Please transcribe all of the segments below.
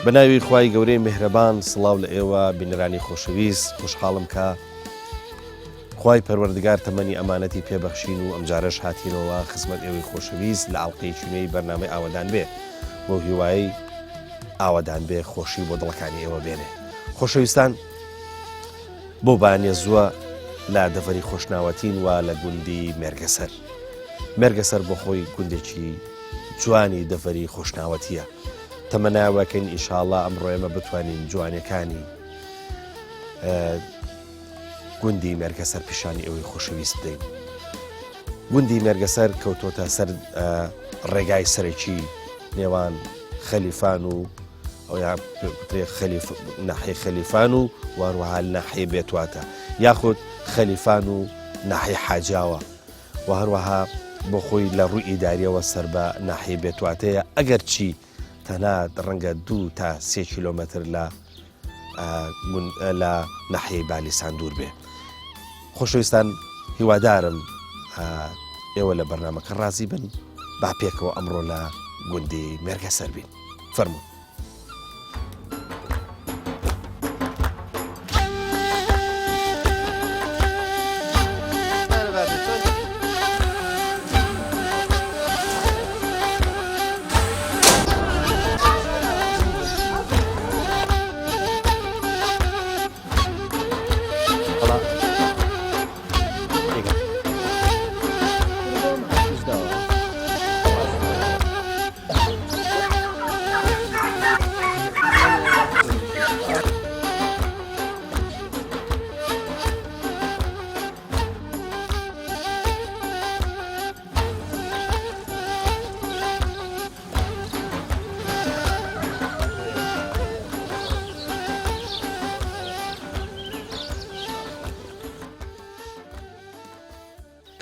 بە ناوی خوای گەورەی میهرەبان سڵاو لە ئێوە بینەرانی خۆشەویست خۆشحاڵم کە خوای پەروەردگار تەمەنی ئەمانەتی پێبەخشین و ئەمجارەش هاتینەوە خزمەت ئێوەی خۆشەویست لە ئاڵقەیەکی نوێی بەرنامەی ئاوەدان بێ بەو هیوایەی ئاوەدان بێ خۆشی بۆ دڵەکانی ئێوە بێنێ خۆشەویستان بۆ بانیە زووە لە دەڤەری خۆشناوەتین و لە گوندی مێرگەسەر مێرگەسەر بۆ خۆی گوندێکی جوانی دەڤەری خۆشناوەتیە تەمەناوەکەین ئیشاڵا ئەمڕۆ ئێمە بتوانین جوانەکانی گوندی مێرگەسەر پیشانی ئەوەی خۆشەویست بدەین. گوندی مێرگەسەر کەوتۆتە سەر ڕێگای سەرەکی نێوان خەلیفان و ناحی خەلیفان و واروەها ناحی بێتواتە یاخود خەلیفان و ناحی حاجاوە و هەروەها بۆ خۆی لە ڕووی ئیداریەوە سەر بە ناحی بێتواتەیە ئەگەر چی تەنها ڕەنگە دوو تا سێ کیلۆمەتر لە لە ناحیەی بالیسان دوور بێ. خۆشەویستان هیوادارم ئێوە لە بەرنامەکە ڕازی بن با پێکەوە ئەمڕۆ لە گوندی مێرگەسەر بین فەرموون.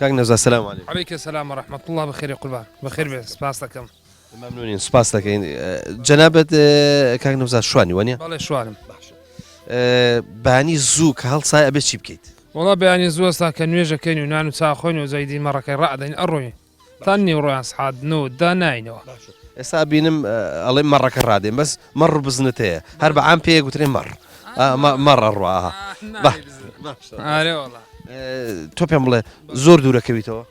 کاک نەوزاد سلام علیکم. علیک سلام و رحمت اللە بەخێرێ قوربان بەخێر بێ سپاس دەکەم. مەمنونین سپاس دەکەین جەنابت کاک نەوزاد شوانی وەنیە؟ بەڵێ شوانم. باشە بەیانی زوو کە هەڵسای ئەبێ چی بکەیت؟ وەڵا بەیانی زوو هەستا کە نوێژەکەین و نان و چا خۆین و زەیدی مەڕەکەی ڕائەدەین ئەڕۆین تا نیوەڕۆیان سەعات نۆ دە ناینەوە. ئێستا بینم ئەڵێ مەڕەکە ڕادێن بەس مەڕ و بزنت هەیە هەر بە عام پێ گوترێ مەڕ مەڕ ئەڕوا ئارێ وەڵا تۆ پێم بڵێ زۆر دوورەکەویتەوە؟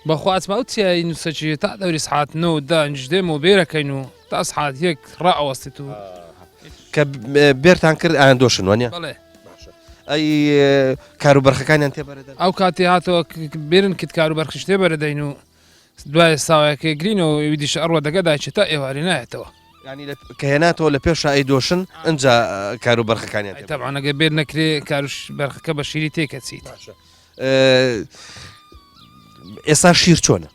بەخوا ئەچمە ئەو چیای نووسەکی تا دەوری سەعات نۆ دە دێم و بێرەکەین و تا سەعات یەک ڕائەوەستیت و کە بێرتان کرد ئایان دۆشن وانە؟ بەڵێ ئەی کارو بەرخەکانیان تێ بەرەدەن؟ ئەو کاتی هاتەوە بێرن کت کارو بەرخیش تێ بەرەدەین و دوای ساوایەکە گرین و ئەوی دیش ئەڕوە دەگە دایکێ تا ئێوارێ نایەتەوە. یانی کە هێناتەوە لە پێشا ئەی دۆشن ئنجا کارو بەرخەکانیان تێ تەبعەن ئەگەر بێر نەکرێ کاروش بەرخەکە بە شیری تێکەچیت. باشە ئێستا شیر چۆنە؟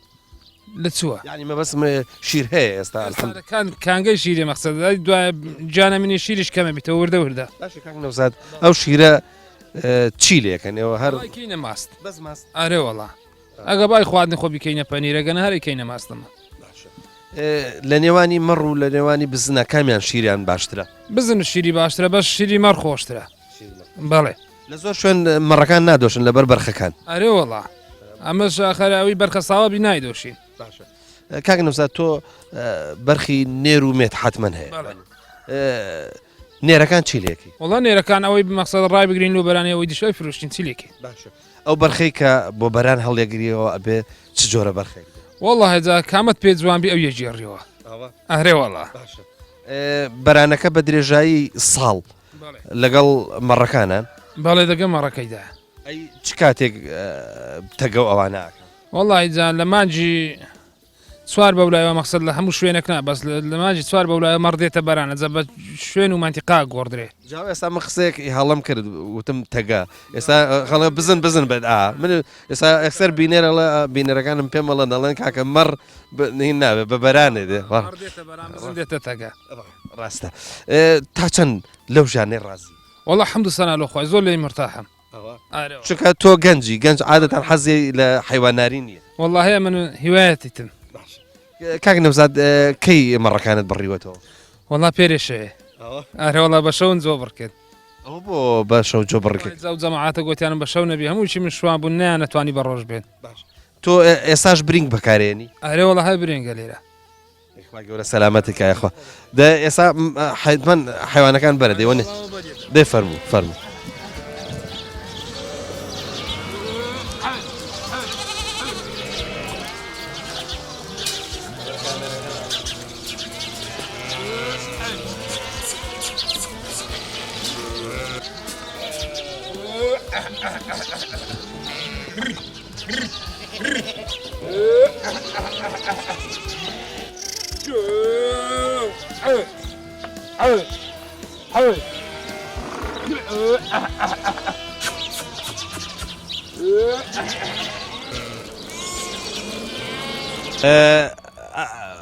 لە چووە؟ یانی مەبەستم شیر هەیە ئێستا الحمد. کان کانگەی شیرێ مەقسەد دوای جانە منی شیریش کەمە بیتەوە وردە وردە. باشە کاک نەوزاد ئەو شیرە چی لێکەن ئێوە هەر کەینە ماست بەس ماست ئارێ وەڵا ئەگە بای خواردنی خۆ بیکەینە پەنیرە گەنە هەر ئەیکەینە ماستەمە. لە نێوانی مەڕ و لە نێوانی بزنە کامیان شیریان باشترە؟ بزن شیری باشترە بەس شیری مەڕ خۆشترە. بەڵێ. لە زۆر شوێن مەڕەکان نادۆشن لەبەر بەرخەکان. ئەرێ وەڵا ئەمەش ئاخر ئەوی بەرخە ساوا بی نایدۆشین. باشە کاک نەوزاد تۆ بەرخی نێر و مێت حەتمەن هەیە. بەڵێ. نێرەکان چی لێکەی؟ وەڵا نێرەکان ئەوەی مەقسەد ڕای بگرین لۆ بەرانی ئەوەی دیش ئەوی فرۆشتین چی لێکەین. باشە ئەو بەرخەی کە بۆ بەران هەڵیەگریەوە ئەبێ چ جۆرە بەرخێک بێ؟ وەڵا جا کامەت پێ جوان بی ئەو یەگێڕیەوە. ئەرێ وەڵا. باشە بەرانەکە بە درێژایی ساڵ لەگەڵ مەڕەکانە؟ بەڵێ دەگە مەڕەکەیدا. ئەی چ کاتێک تەگە و ئەوانە ئەکەن؟ وەڵی جان لە مانگی چوار بەولایەوە مەقسەد لە هەموو شوێنێک نا بەس لە مانگی چوار بەولایە مەڕ دێتە بەرانە جا بە شوێن و مەنتیقا گۆڕدرێ. جا ئێستا من قسەیەک هەڵەم کرد وتم تەگە ئێستا خەڵێ بزن بزن بێت ئا من ئێستا ئەکسەر بینەر ئەڵێ بینەرەکانم پێم ئەڵێن ئەڵێن کاکە مەڕ هین نابێ بە بەرانێ دێ مەڕ دێتە بەران بزن دێتە تەگە. ڕاستە تا چەند لەو ژیانەی ڕازی؟ وەڵا حەمد و سەنا لۆ خوای زۆر لێی مورتاحم. چونکە تۆ گەنجی گەنج عادەتەن حەزی لە حەیوانناری نییە. وەڵاهی ئەمن هیوایەتیتم. کاک نەوزاد کەی مەڕەکانت بڕیوەتەوە؟ وەڵا پێرێ شەوێ. ئەرێ وەڵا بە شەون جۆ بڕکرد. ئەوە بۆ بە شەو جۆ بڕکرد؟ ئەو جەماعەتە گۆتیانم بە شەو نەبی هەمووشی من شوان بوون نەیانەتوانی بە ڕۆژ بێن. تۆ ئێستاش برینگ بەکارێنی؟ ئەرێ وەڵا هەر برینگە لێرە. خوای گەورە سەلامەتی کا یاخوا دە ئێستا حەتمەن حیوانەکان بەرە دەیوە دێ فەرموو فەرموو.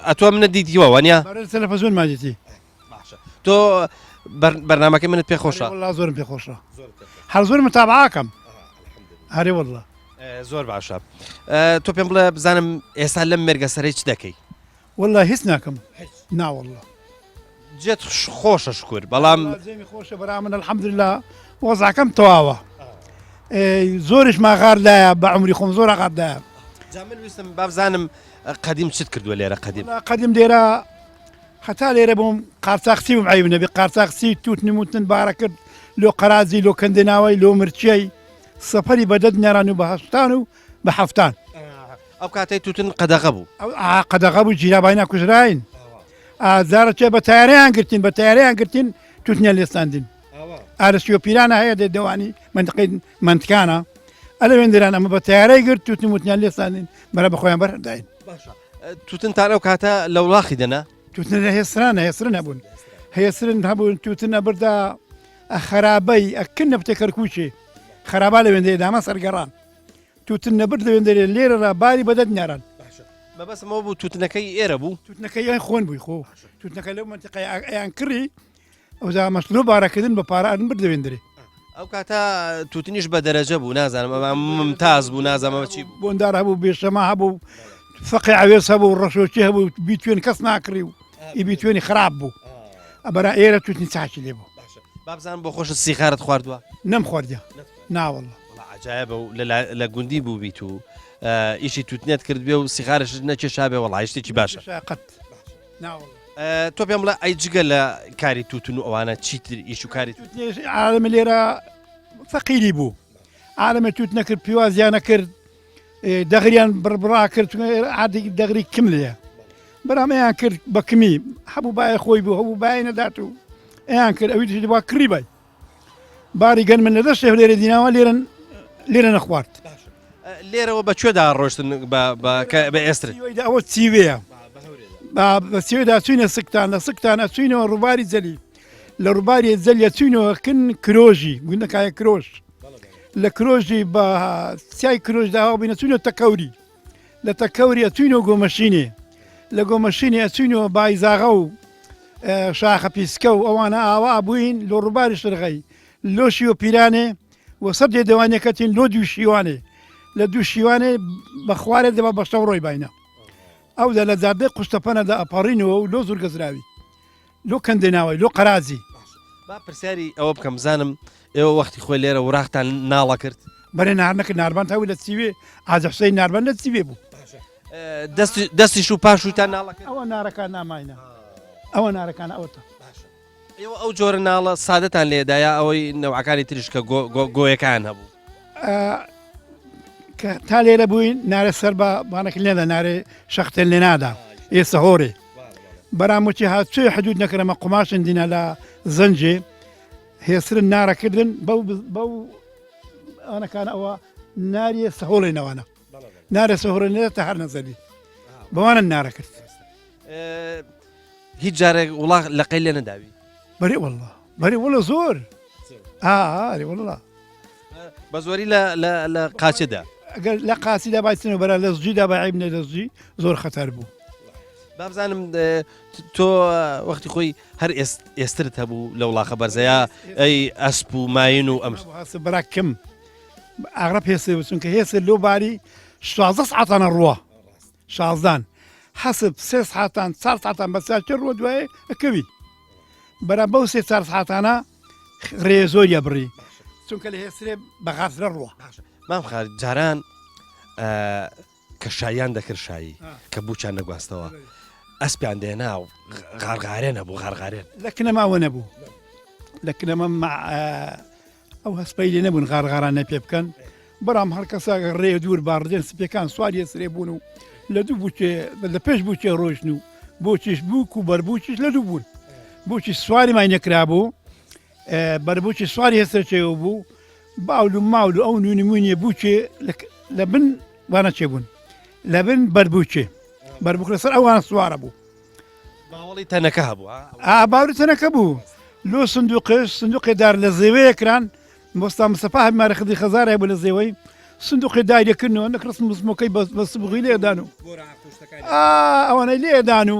ئەتۆ منە دیتیوە وانە تەلەفەزۆن مادیتی باشە تۆ بەرنمەکەی منت پێ خۆشە وەڵا زۆرم پێ خۆشە هەر زۆر متابعاکەم هەرێ وەڵا زۆر باشە تۆ پێم بڵێ بزانم ئێستا لەم مێرگە سەرەی چ دەکەی والله هیچ ناکەم ناوەله جێت خۆشە شکر بەڵام جێمی خۆشە بەرا من الحەمدلله وەزعەکەم تەواوە زۆریش ماغاردایە بە عمری خۆم زۆر ئاغاردایە جا من ویستم بابزانم قەدیم چت کردووە لێرە قەدیم قەدیم لێرە هەتا لێرە بووم قارچاخچی بووم عەیب نەبی قارچاخچی تووتنم وتن بارە کرد لۆ قەرازی لۆ کەندێناوەی لۆ مرچیەی سەفەری بە دە دیناران و بە هەشتان و بە حەفتان. ئەو کاتەی تووتن قەدەغە بوو. ئەو قەدەغە بوو جیراباینا کوژراین. ئازارە چێ بە تارەیان گرتین بە تارەیان گرتین تووتنیان لێستاندین. ئارسیۆ پیرانە هەیە دێ دەوانی منطقەی منتکانە ئەلەوێندران ئەمە بە تارەی گرت تووتن وتنیان لێستاندین بەرە بە خۆیان بەرداین. باشە توتنتان ئەو کاتە لە وڵاخی دەنا؟ توتن لە هێسرانە هێسرن هەبوون هێسرن هەبوون توتن ئەبردا خەرابەی ئەکن نەبتە کەرکوچێ خەرابا لە وێندەیە دامە سەرگەڕان توتن نەبرد لە وێندەرێ لێرەڕا باری بەدەت ناران مەبەستمەوە بوو توتنەکەی ئێرە بوو توتنەکە یان خۆن بووی خۆ توتنەکە لەو منتیقەی ئەیان کڕی ئەوجا مەسلۆ بارەکردن بە پارە ئەرن برد لەوێندرێ. ئەو کاتە توتنیش بە دەرەجە بوو نازانم ئەمە ممتاز بوو نازانم ئەمە چی بوو. بۆندار هەبوو بێشەما هەبوو فەقێ عەوێز هەبوو ڕەشۆکی هەبوو بیتوێن کەس ناکڕی و ئی بیتوێنی خراپ بوو ئەبەرا ئێرە توتنی چاکی لێ بوو. باشە بابزانم بۆ خۆشت سیخارت خواردووە؟ نەم خواردیە ناوەڵڵا. وەڵا عەجایەبە و لە گوندی بووبیت و ئیشی توتنێت کردبێ و سیخارشت نەکێشابێ وەڵا شتێکی باشە. قەت ناوەڵڵا. تۆ پێم بڵێ ئەی جگە لە کاری توتن و ئەوانە چیتر ئیش و کاری توتنێش عالەمە لێرە فەقیری بوو عالەمە توت نەکرد پیوازیان نەکرد دەغریان بڕبڕا کرد عادی دەغری کم لێ بەرامەیان کرد بە کمی هەبوو باە خۆی بوو هەبوو باە نەدات و ئەیان کرد ئەوی دژی با کڕی بای باری گەنمن لە دەست لێرە دیناوە لێرن لێرە نەخوارد. لێرەوە بە کوێدا ڕۆشتن بە ئێستر؟ ئەوە چیوەیە بە چیوێدا چوینە سکتان لە سکتان ئەچوینەوە ڕووباری جەلی لە ڕووباری جەلیە چوینەوە کن کرۆژی گوندەکایە کرۆژ لە کرۆژی بە سای کرۆژداوە بینە چوینە تەکەوری لە تەکەوری ئەچوینەوە گۆمەشینێ لە گۆمەشینێ ئەچوینەوە بایزاغە و شاخە پیسکە و ئەوانە ئاوا ئەبووین لۆ ڕووباری شرغەی لۆ شیوە پیرانێ و سەر دێدەوانەکەتین لۆ دوو شیوانێ لە دوو شیوانێ بە خوارێ دەبا بە شەو ڕۆی باینە ئەودا لە جادەی قوشتەپەنەدا ئەپەڕینەوە و لۆ زورگەزراوی لۆ کەندێناوەی لۆ قەرازی. با پرسیاری ئەوە بکەم بزانم ئێوە وەختی خۆی لێرە وراختان ناڵە کرد؟ بەرێ نار نەکرد ناربان تا لە چیوێ حاجی حوسین ناربان لە چیوێ بوو. دەست دەستیش و پاشووتان ناڵە کرد؟ ئەوە نارەکان ناماینە ئەوە نارەکان ئەوەتە. ئێوە ئەو جۆرە ناڵە سادەتان لێدا یا ئەوەی نەوعەکانی تریش کە گۆیەکان هەبوو؟ کە تا لێرە بووین نارێ سەر بە بانەکە لێدا نارێ شەختێن لێ نادا ئێستا هۆرێ بەراموچی هات چێ حدود نەکرەمە قوماشن دینە لە زەنجێ هێسرن نارەکردن بەو بەو ئەوانەکان ئەوە ناریە سەهۆڵێ نەوانە نارە سەهۆڵێ نێتە هەر نەزەلی بەوانە نارە کرد هیچ جارێک وڵاخ لەقەی لێ نەداوی؟ بەرێ والله بەرێ وڵە زۆر ئارێ والله بە زۆری لە قاچدا ئەگەر لە قاسیدا بایسنەوە بەرا لە زجیدا بە عیب نە لە زجی زۆر خەتەر بوو. بابزانم تۆ وەختی خۆی هەر ئێسترت هەبوو لە وڵاخە بەرزەیە ئەی ئەسپ و ماین و ئەم برا کم ئاغرە پێسێ چونکە هێسێ لۆ باری 16 ساعتانە ڕوە شازدان حەسب سێ ساعتان چار ساعتان بە ساچە ڕوە دوایێ ئەکەوی بەرا بەو سێ چار ساعتانە ڕێ زۆریە بڕی چونکە لە هێسرێ بە غافرە ڕوە مام خالد جاران کە شاییان دەکرد شایی کە بووچان نەگواستەوە. ئەسپیان دێنا و غارغارێن هەبوو غارغارێن. لە کنەما ئەوە نەبوو لە کنەمە ئەو هەسپەی لێ نەبوون غارغاران نە پێ بکەن بەڵام هەر کەسە ڕێ دوور باڕدێن سپیەکان سواری سرێ بوون و لە دوو بچێ لە پێش بچێ ڕۆژن و بۆچیش بووک و بەربووچیش لە دوو بوون بۆچی سواری مای نەکرابوو بەربووکی سواری هێستەچەوە بوو باول و ماول و ئەو نونمونیە بووکێ لە بن وانە چێ بوون لە بن بەربووکێ بەربووک لەسەر ئەوان سوارە بوو باوەڵی تەنەکە هەبوو ئا باوری تەنەکە بوو لۆ سندوقش سندوقی دار لە زێوەیە کران مۆستا مستەفا هەمارە خدی خەزارای بوو لە زێوەی سندوقی دایرەکردنەوە نەکڕست مسمۆکەی بە سبغی لێدان و ئەوانەی لێدان و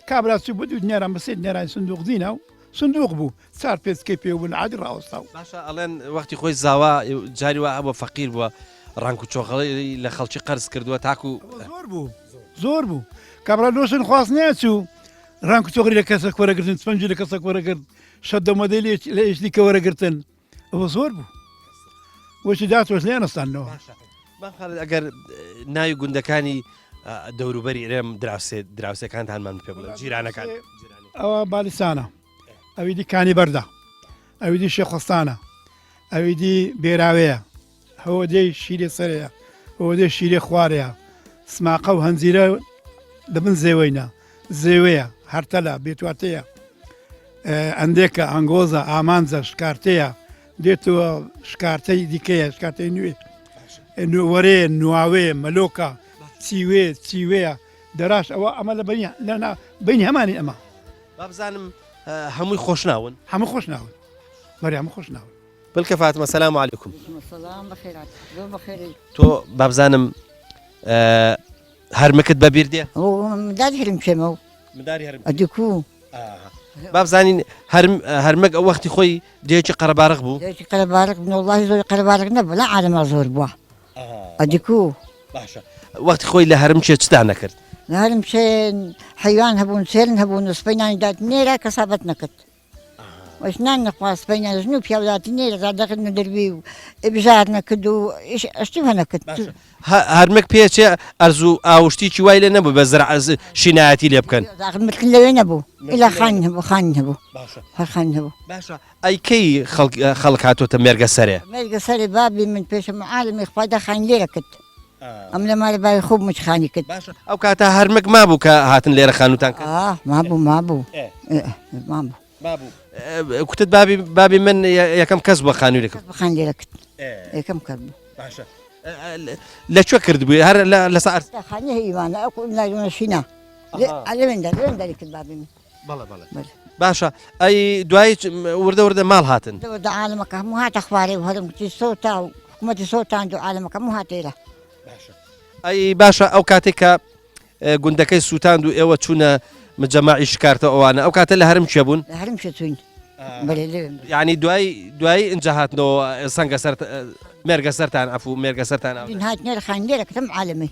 کابرا چوو بە دوو دیناران بە سێ دیناران سندوق دینا و سندوق بوو چار پێچکەی پێ بوون عادی ڕاوەستا و. باشە ئەڵێن وەختی خۆی زاوا جاری وا هەبووە فەقیر بووە ڕانک و چۆغەڵی لە خەڵکی قەرز کردووە تاکو. زۆر بوو زۆر بوو کابرا لۆشن خواست نەچوو ڕانک و چۆغری لە کەسەک وەرەگرتن سپەنجی لە کەسەک وەرەگرت شەدەمەدەی لە ئێشتی کە وەرەگرتن ئەوە زۆر بوو وەچی داتۆش لێ نەستانەوە. مام خالد ئەگەر ناوی گوندەکانی دەوروبەری ئێرەم دراوسێ دراوسێکانتانمان پێ بڵێن جیرانەکان ئەوە بالیسانە ئەوی دی کانی بەردە ئەوی دی شێخۆستانە ئەوی دی بێراوەیە هەوە دێی شیرێ سەرەیە هەوە دێ شیرێ خوارەیە سماقە و هەنجیرە لە بن زێوەینە زێوەیە هەرتەلە بێتواتەیە ئەندێکە ئەنگۆزە ئامانجە شکارتەیە دێتەوە شکارتەی دیکەیە شکارتەی نوێ نووەرێ نواوێ مەلۆکە چیوێ چیوەیە دەراش ئەوە ئەمە لە بینی لەنا بینی هەمانی ئەمە بابزانم هەمووی خۆشناون هەموو خۆشناون بەری هەموو خۆشناون بلکە فاتمە سلام علیکم تۆ بابزانم هەرمکت بەبیر دێ مداری هەرم چێمە و مداری هەرم ئەدیکو بابزانین هەرم هەرمەک ئەو وەختی خۆی دێکی قەرەبارغ بوو دێکی قەرەبارغ بوو وەڵڵاهی زۆر قەرەبارغ نەبوو لە عالەما زۆر بووە ئەدیکو باشە وەختی خۆی لە هەرم چێ چتان نەکرد لە هەرم چێ حیوان هەبوون سێرن هەبوون و سپەی نانی دات نێرا کەسابەت نەکرد وەش نان نەخوا سپەی نان ژن و پیاو داتی نێرە تا دەخت دەروی و ئبژار نەکرد و ئەشتی هەنەکرد هەرمەک پێچێ ئەرز و ئاوشتیکی وای لێ نەبوو بە زرع شینایەتی لێ بکەن مرکن لەوێ نەبوو ئیلا خان هەبوو خان هەبوو هەر خان هەبوو باشە ئەی کەی خەڵک هاتۆتە مێرگە سەرێ؟ مێرگە سەرێ بابی من پێشە معالمی خوایدا خانی لێرە کرد ئەم لە مالە باوی خۆ مچ خانی کرد باشە ئەو کاتە هەرمەک مابوو کە هاتن لێرە خانووتان کرد مابوو مابوو مابوو مابوو کوتت بابی بابی من یەکەم کەس بووە خانووی لێ کرد خان لێرە کرد یەکەم کەس بوو باشە لە کوێ کردبووی هەر لە سەر خانی هەیوانە ئەو نایونەشینا لەوێن لەوێن دەری کرد بابی من بەڵێ بەڵێ باشە ئەی دوایی وردە وردە ماڵ هاتن وردە عالەمەکە هەموو هاتە خوارێ و هەرم کوتی سۆتا و حکوومەتی سۆتان و عالەمەکە هەموو هاتێرە ئەی باشە ئەو کاتێک کە گوندەکەی سووتاند و ئێوە چوونە مجەماعی شکارتە ئەوانە ئەو کاتە لە هەرم چێ بوون لە هەرم چێ چوین ینی دوای دوایی اینجا هاتنەوە سەنگە سەر مێرگە سەرتان ئەفو مێرگە سەرتان هات نێرە خان لێرە کتم عالەمی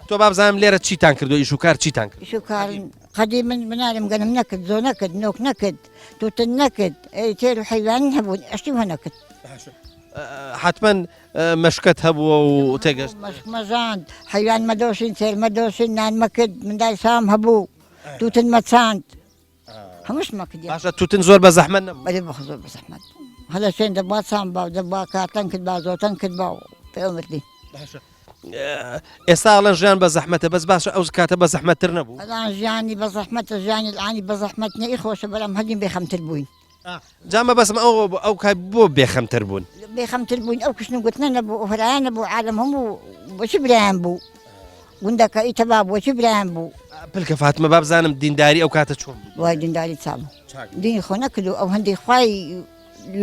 تۆ بابزانم لێرە چیتان کردو ئیش و کار چیتان کرد ئیش و کار قەدی من منارم گەنم نەکرد زۆ نەکرد نۆک نەکرد توتن نەکرد ئەی تێر و حەیوان هەبوون ئەشتی هە نەکرد حتمما مەشکەت هەبووە و تێگەشت مەشک مەزاند حەیوان مەدۆشین تێر مەدۆشین نان مەکرد مندای سام هەبوو توتن مەچاند هەمووش مەکردی باشە توتن زۆر بە زەحمەت نەبوو بەێ بە زۆر بە زەحمەت هەلە شوێن دەبوا سام با دەبوا کاتەن کرد با زۆتەن کرد با پێ مردی باشە ئێستا ئەڵێن ژیان بە زەحمەتە بەس باشە ئەو کاتە بە زەحمەتتر نەبوو ئەلان ژیانی بە زەحمەتە ژیانی الانی بە زەحمەت نەی خۆشە بەڵام هەردین بێخەمتر بووین جا مەبەستم ئەو ئەو کات بۆ بێخەمتر بوون بێخەمتر بووین ئەو کوشتن و گوتنە نەبوو ئەو هەرایە نەبوو عالەم هەموو بۆچی برایان بوو گوندەکە ئیتەبا بۆچی برایان بوو پلکە فاتمە با بزانم دینداری ئەو کاتە چۆن بوو وای دینداری چابوو دینی خۆ نەکردو ئەو هەندی خوای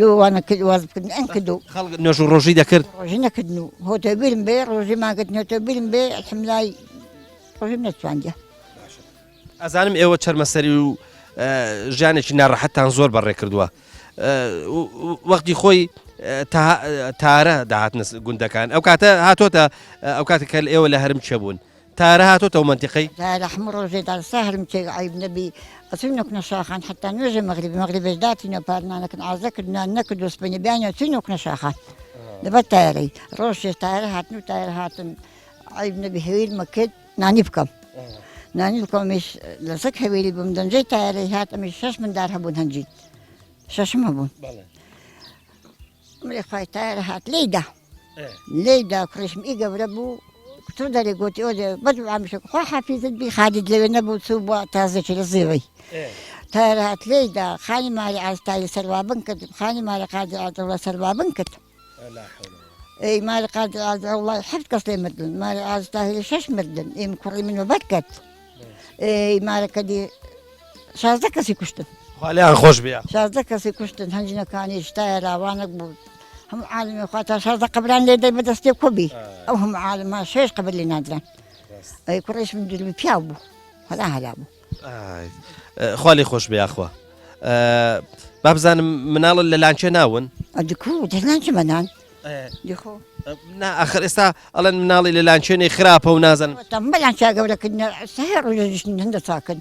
لۆوانە کرد واز بکردن ئەن کردو خەڵک نوێژ و ڕۆژی دەکرد ڕۆژی نەکردن و هۆتە بیرم بێ ڕۆژی ماگرتن هۆتە بیرم بێ الحمدلای ڕۆژیم نەتواندە ئەزانم ئێوە چەرمەسەری و ژیانێکی ناڕەحەتتان زۆر بەڕێ کردووە وەختی خۆی تارە داهاتنە گوندەکان ئەو کاتە هاتۆتە ئەو کاتە کە ئێوە لە هەرم چێ بوون تارە هاتۆتەوە منتیقەی تارە هەموو ڕۆژێ دارسا هەرم چێ عیب نەبی ئەچوین نۆکنە شاخان حتا نوێژە مەغریبی مەغریبێش داتینە پارنانەکەن ئازە کردنان نەکرد و سپەینە بیانە چوین نۆکنە شاخان لەبەر تارەی ڕۆژێ تارە هاتن و تارە هاتن عیب نەبی هەویرمە کرد نانی بکەم. نانی لکۆمیش لە سک هەویری بووم دەنجەی تایەرەی هات ئەمیش شەش مندار هەبوون هەنجین شەشم هەبوون مری خوای تایەرە هات لێیدا لێیدا کوڕیشم ئی گەورە بوو تۆ دەرێ گوتی ئۆ دێ بەد عامیشە خوا حافیزت بی خالید لەوێ نەبوو چوو بووە تازێکی لە زێوەی تایەرە هات لێیدا خانی ماری ئاستای سەروابن کرد خانی ماری قادر ئازەوڵە سەروابن کرد ئەی ماری قادر ئازەوڵای حەفت کەس لێ مردن ماری ئازتاهیری شەش مردن ئێم کوڕی من وەبەرکەت ئەی مارەکە دی 16 کەسی کوشتن. خوا لێیان خۆش بێ. 16 کەسی کوشتن هەنجینەکانیش تایە راوانەک بوو هەموو عالمی خوا تا 16 قەبران لێ دەی بەدەستێ کۆبی ئەو هەموو عالمە شێش قەبر لێ نادران ئەی کوڕیش من دروی پیاو بوو هەلا هەلا بوو. خوا لێ خۆش بێ یاخوا. با بزانم مناڵت لە لانکێ ناون؟ ئەدکو دەلانکێ مەنان دیخۆ نا ئەخر ئێستا ئەڵێن مناڵی لە لانکێنەی خراپە و نازانم. تەم بەلانکیا گەورەکردنە سەهێ ڕۆژ هەندە چاکن.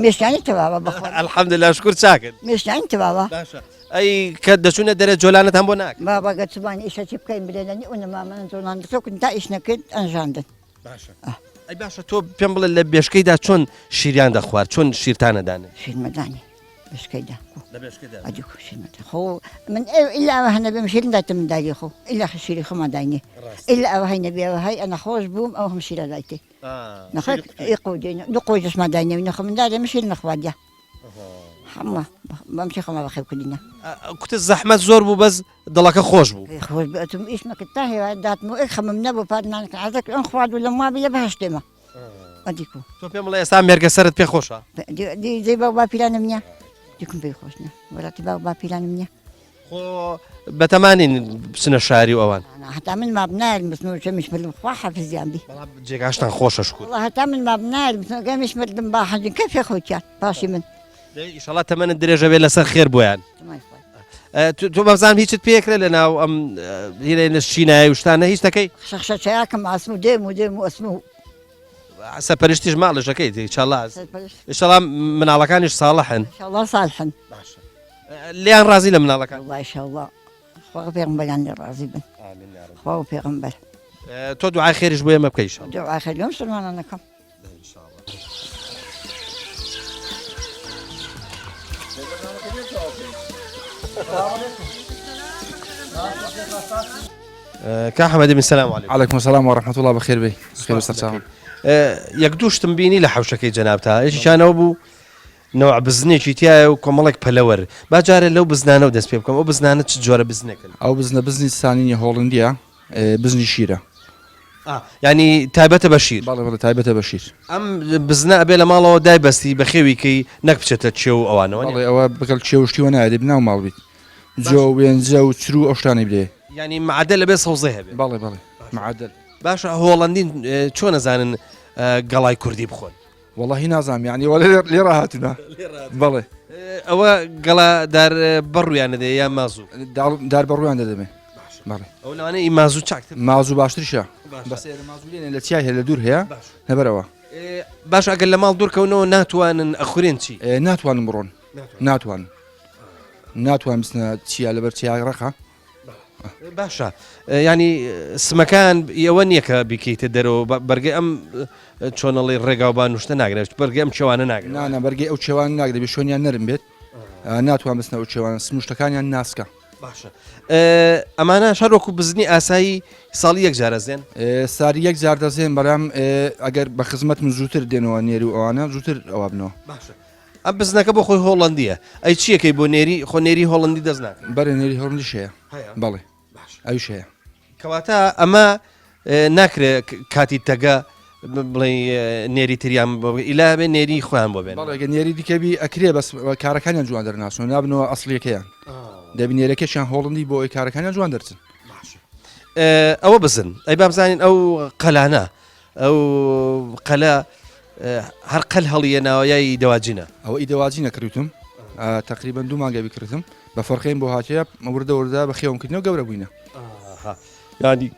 مێشکانی تەواوە بەخوا. الحمدلله شکر چاکن. مێشکانی تەواوە. باشە ئەی کە دەچوونە دەرێ جۆلانتان بۆ ناکرد؟ بابا گەر چبان ئیشە چی بکەین بلێ لە نیو نەما من جۆلان دەچۆکن تا ئیش نەکرد ئەنژاندن. باشە ئەی باشە تۆ پێم بڵێ لە بێشکەیدا چۆن شیریان دەخوارد چۆن شیرتانە دانێ؟ شیرمەدانی بێشکەیدا لە بێشکەدا ئەدی خۆ شیرمەدا خۆ من ئیلا ئەوە هەنەبێم شیرم دایتە مندالی خۆ ئیلا شیری خۆمان داینێ ئیلا ئەوە هەی نەبێ ئەوە هەی ئەنە خۆش بووم ئەو هەم شیرە دایتێ نەخۆ ئی قۆجێ دوو قۆجشمان داینێ نەخۆ مندالێ من شیر نەخواردیا هەموو بەم شی خۆمان بەخێو کردینە. کوتت زەحمەت زۆر بوو بەس دڵەکە خۆش بوو. خۆش بوو ئەتوم ئیش مەکرد تا هێوای داتم و ئێ خەمم نەبوو پار نانەکە عەزە کرد ئەم خوارد و لەم وابی لە بەهەشتێمە ئەدیکو. تۆ پێم بڵێ ئێستا مێرگە سەرت پێ خۆشە؟ دی دی باو باپیرانم نییە دیکم پێی خۆش نییە وەلاتی باو باپیرانم نییە. خۆ بەتەمانین بچنە شاری و ئەوان. هەتا من ماب نایەرم بچم و چەمیش مردم خوا حافزیان بی. بەڵام جێگاشتان خۆشە شکور. وەڵا هەتا من ماب نایەرم بچم گەمیش مردم با حەجن کەفێ خۆتیان پاشی من. دەی ئیشەڵا تەمەنت درێژە بێ لەسەر خێر بۆیان. تۆ بەزانم هیچت پێکرێ لە ناو ئەم هیرێ لە شینایە و شتانە هیچ دەکەی؟ شەخشە چاکم ئاسم و دێم و دێم و ئەسم و سەرپەرشتیش ماڵێژەکەی ئیشەڵا ئیشەڵا مناڵەکانیش ساڵحن. ئیشەڵا ساڵحن. باشە لێیان ڕازی لە مناڵەکان؟ وەڵا ئیشەڵا خوا پێغەمبەریان لێ ڕازی بن. ئامین یا رب. خوا و پێغەمبەر. تۆ دوعای خێریش بۆ ئێمە بکە ئیشەڵا. دوعای خێر لۆ مسلمانان ئەکەم. کا حەمەدی من سلام علیکم. علیکم سلام و رحمة الله بەخێر بێی خێر بەسەر چاوم. یەک دوو شتم بینی لە حەوشەکەی جەنابتا یەکێکیانەوە بوو نەوع بزنێکی تایە و کۆمەڵێک پەلەوەر با جارێ لەو بزنانەوە دەست پێ بکەم ئەو بزنانە چ جۆرە بزنێکن؟ ئەو بزنە بزنی سانینی هۆڵندیە بزنی شیرە. یانی تایبەتە بە شیر؟ بەڵێ بەڵێ تایبەتە بە شیر. ئەم بزنە ئەبێ لە ماڵەوە دایبەستی بەخێوی کەی نەک بچێتە کێو و ئەوانەوە بەڵێ ئەوە بەگەڵ کێو و شتی وە نایە دەبی ناو ماڵ بیت جۆ و وێنجە و چرو ئەو شتانەی بدەیە. یانی معەدەل ئەبێ سەوزەی هەبێ. بەڵێ بەڵێ معەدەل. باشە هۆڵەندین چۆن ئەزانن گەڵای کوردی بخۆن؟ وەڵاهی نازانم یانی وە لێ ڕاهاتوونە بەڵێ. ئەوە گەڵا دار بەڕوویان دەدەێ یا مازوو؟ دار بەڕوویان دەدەمێ بەڵێ. ئەو لەوانەیە ئی مازوو چاکتر مازوو باشتریشە بەس ئێرە مازوو لێ لە چیای هەیە لە دوور هەیە لەبەرەوە. باشە ئەگەر لە ماڵ دوور کەونەوە ناتوانن ئەخورێن چی؟ ناتوانن بڕۆن ناتوانن ناتوان بچنە چیا لەبەر چیا ڕەقە. باشە ینی سمەکان ئەوە نییە کە بیکەیتە دەرەوە بەرگەی ئەم چۆنەڵی ڕێگاوبان شتە ناگرێت بەرگەی ئەم چێوانە ناگرێت نانە بەرگەی ئەو چێوان ناگرێت بێ شوێنیان نەرم بێت ناتوان بچنە ئەو چێوان سمشتەکانیان ناسکە باشە ئەمانە شەرۆکو بزنی ئاسایی ساڵی یەک جارە زێن ساری یەک جار دەزێن بەڵام ئەگەر بە خزمەت من زووتر دێنەوە نێر و ئەوانە زووتر ئەوە بنەوە باشە ئەم بزنەکە بۆ خۆی هۆڵەندییە. ئەی چییەکەی بۆ نێری؟ خۆ نێری هۆڵەندی دەست ناکەوێت. بەرێ نێری هۆڵەندیش هەیە. هەیە؟ بەڵێ. باشە. ئەویش هەیە. کەواتە ئەمە ناکرێ کاتی تەگە بڵێی نێری تریان بۆ ئیلا بێ نێری خۆیان بۆ بێن. بەڵێ گەر نێری دیکە بی ئەکرێ بەس کارەکانیان جوان دەرناچن و نابنەوە ئەسڵیەکەیان. دەبی نێرەکەشیان هۆڵەندی بۆ ئەوەی کارەکانیان جوان دەرچن. باشە. ئەوە بزن. ئەی با بزانین ئەو قەلانە ئەو قەلە هەر قەل هەڵیەناوە یا ئی دەواجینە؟ ئەوە ئی دەواجینە کڕیوتم تەقریبەن دوو مانگە بیکڕیتم بە فەرقەیم بۆ هاتیە وردە وردە بە خێوم کردنەوە گەورە بووینە. یانی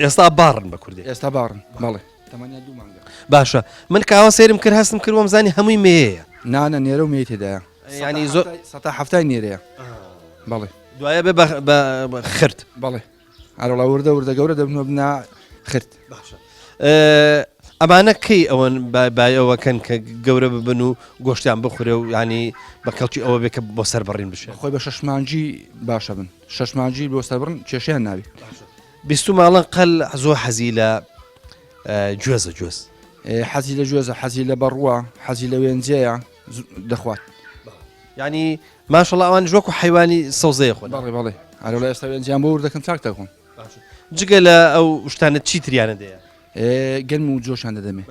ئێستا باڕن بە کوردی؟ ئێستا باڕن بەڵێ تەمەنیان دوو مانگە. باشە من کاوە سەیرم کرد هەستم کرد وەم زانی هەمووی مێیە. نانە نێرە و مێی تێدایە. یانی زۆر سەتا حەفتای نێرەیە بەڵێ. دوایە بێ بە خرد. بەڵێ. ئەرەڵا وردە وردە گەورە دەبن و بنە خرد. باشە. ئەمانە کەی ئەوەن بای ئەوە کەن کە گەورە ببن و گۆشتیان بخورێ و ینی بە کەڵکی ئەوە بێ کە بۆ سەربڕین بشێ؟ خۆی بە شەش مانگی باشە بن شەش مانگی بۆ سەربڕن کێشەیان نابێ. بیستومە ئەڵێن قەل زۆر حەزی لە گوێزە گوێز. حەزی لە گوێزە حەزی لە بەڕووە حەزی لە وێنجەیە دەخوات. یعنی ماشەڵا ئەوانیش وەکو حەیوانی سەوزەیە خۆن. بەڵێ بەڵێ ئەرێ ئێستا وێنجیان بۆ ورد دەکەم چاک دەخۆن. جگە لە ئەو شتانە چی تریانە دەیە؟ گەنم و جۆشان دەدەمێ.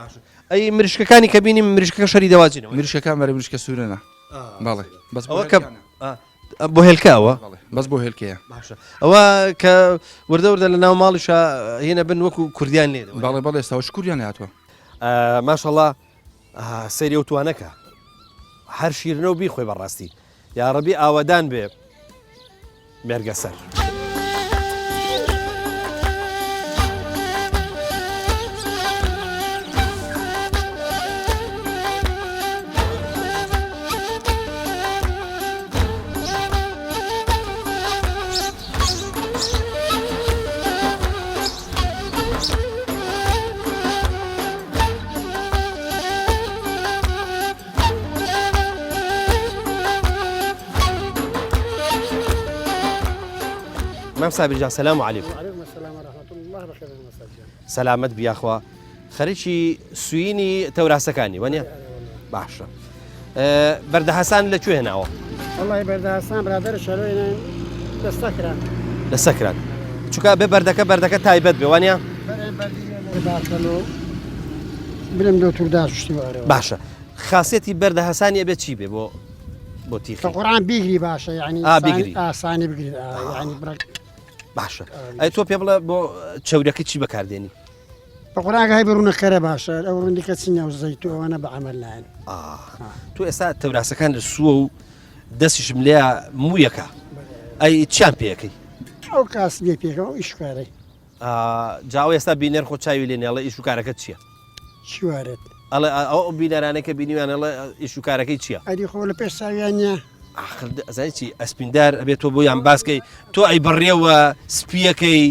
ئەی مریشکەکانی کە بینیم مریشکەکە شەری دەواجینەوە. مریشکەکان بەرە مریشکە سوورەنە. بەڵێ بەس ئەوە کە بۆ هێلکە ئەوە؟ بەس بۆ هێلکەیە. باشە ئەوە کە وردە وردە لە ناو ماڵیشا هێنە بن وەکو کوردیان لێ بەڵێ بەڵێ ئێستا شکوریان هاتووە. ماشەڵا سەیری ئەو توانەکە هەر شیرنە و بیخۆی بەڕاستی یاڕەبی ئاوەدان بێ مێرگەسەر. مام سابیر جان سلام علیکم سەلامەت بیاخوا خەریکی سوینی تەوراسەکانی وەنیە باشە بەردەهەسان لە کوێ هێناوە؟ وەڵی بەردەهەسان برادەر شەرۆینە لە سەکران. لە سەکران چونکە بێ بەردەکە بەردەکە تایبەت بێ وانە؟ برم دۆ تورداش شتی وارەوە. باشە خاصێتی بەردەهەسانی ئەبێ چی بێ بۆ بۆ تیخی؟ قورآن بیگری باشە یعنی ئا بیگری ئاسانی بگری یعنی بڕک باشە ئەی تۆ پێ بڵێ بۆ چەورەکە چی بەکاردێنی؟ بەقورئان هەی بڕونە کەرە باشە ئەو ڕوندی کە چینە و زەیت و ئەوانە بە عەمەل نایەن. تۆ ئێستا تەوراسەکان لە سووە و دەستیشم لێ موویەکە ئەی چیان پێەکەی؟ ئەو کاسبیە پێکەم ئەو ئیشکارەی. جا ئەو ئێستا بینەر خۆ چاوی لێ نێڵێ ئیش و کارەکەت چییە؟ چی وارێت؟ ئەڵێ ئەو بینەرانەی کە بینیویان ئەڵێ ئیش و کارەکەی چییە؟ ئەری خۆ لە پێش چاویان نییە. ئاخر ئەزانی چی ئەسپیندار ئەبێت تۆ بۆیان باسکەی تۆ ئەی بڕیەوە سپیەکەی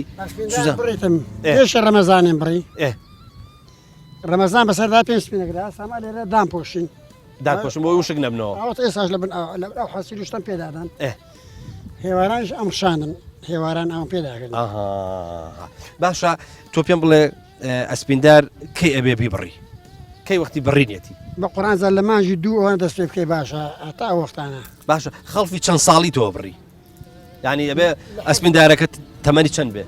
بڕیتم پێش ڕەمەزانێن بڕی ڕەمەزان بەسەردا پێ سپینەکرا ساما لێرە دام پۆشین داپۆشم بۆ وشک نەبنەوە ئەوە ئێساش لە بن ئەو حەسیری شتم پێدادان هێوارانش ئەم شانن هێواران ئەوم پێداکرد باشە تۆ پێم بڵێ ئەسپیندار کەی ئەبێ بیبڕی؟ کەی وەختی بڕینێتی؟ بە قورئان جا لە مانگی دوو ئەوەنە دەست پێ بکەی باشە هەتا ئەو وەختانە. باشە خەڵفی چەند ساڵی تۆ بڕی؟ یعنی ئەبێ ئەسپیندارەکە تەمەنی چەند بێ؟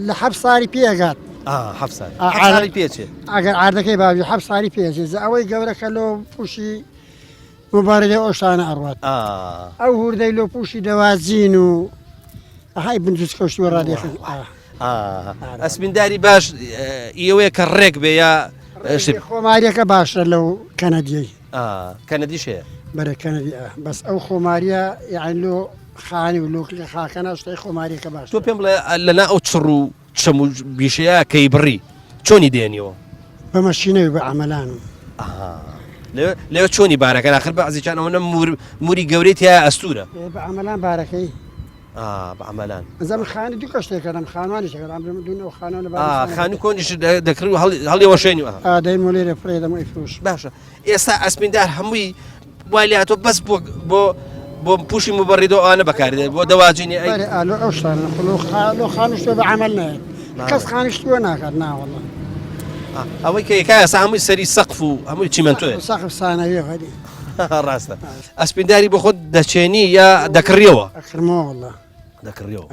لە حەف ساری پێ ئەگات. ئا حەف ساری. حەف ساری پێ چێ؟ ئەگەر عاردەکەی باوی حەف ساری پێ ئەچێ جا ئەوەی گەورە کە لۆ پووشی موبارەدەی ئەو شتانە ئەڕوات. ئەو هوردەی لۆ پووشی دەواجین و ئەهای بنجوچکە و شتی وە ڕادێخن. ئەسپینداری باش ئیەوەیە کە ڕێک بێ یا خۆماریەکە باشە لەو کەنەدیەی کەنەدیش هەیە بەرە کەنەدی بەس ئەو خۆماریە یان لۆ خانی و لۆکلی خاکەنا شتەی خۆماریەکە باش تۆ پێم بڵێ لەنا ئەو چڕ و چەم و بیشەیە کەی بڕی چۆنی دێنیەوە؟ بە مەشینەوی بە عەمەلان. لەوێ چۆنی بارەکەن ئاخر بەعزێکیان ئەوەنە موری گەورەی تیایە ئەستوورە. بە عەمەلان بارەکەی. بە عەمەلان. ئەزا من خانی دوو کەشتێک کردم خانوانیش کردم دوو نەو خانوان خانوو کۆنیش دەکڕی و هەڵی وەشێنی ئا دەیم و لێرە فرێ دەم ئەیفرۆش. باشە ئێستا ئەسپیندار هەمووی وای لێ هاتووە بەس بۆ بۆ بۆ پوشی مبەڕیدۆ ئەوانە بەکاردێت بۆ دەواجینی ئەی بەرێ ئالۆ ئەو شتانە خۆ لۆ خا لۆ خانوو بە عەمەل نایەت کەس خانوو ناکات ناوەڵا ئەوەی کە یەکا ئێستا هەمووی سەری سەقف و هەمووی چیمەنتۆیە سەقف سانەویە غەری ڕاستە ئەسپینداری بۆ خۆت دەچێنی یا دەکڕیەوە ئەکڕمەوە وەڵا دەکڕیەوە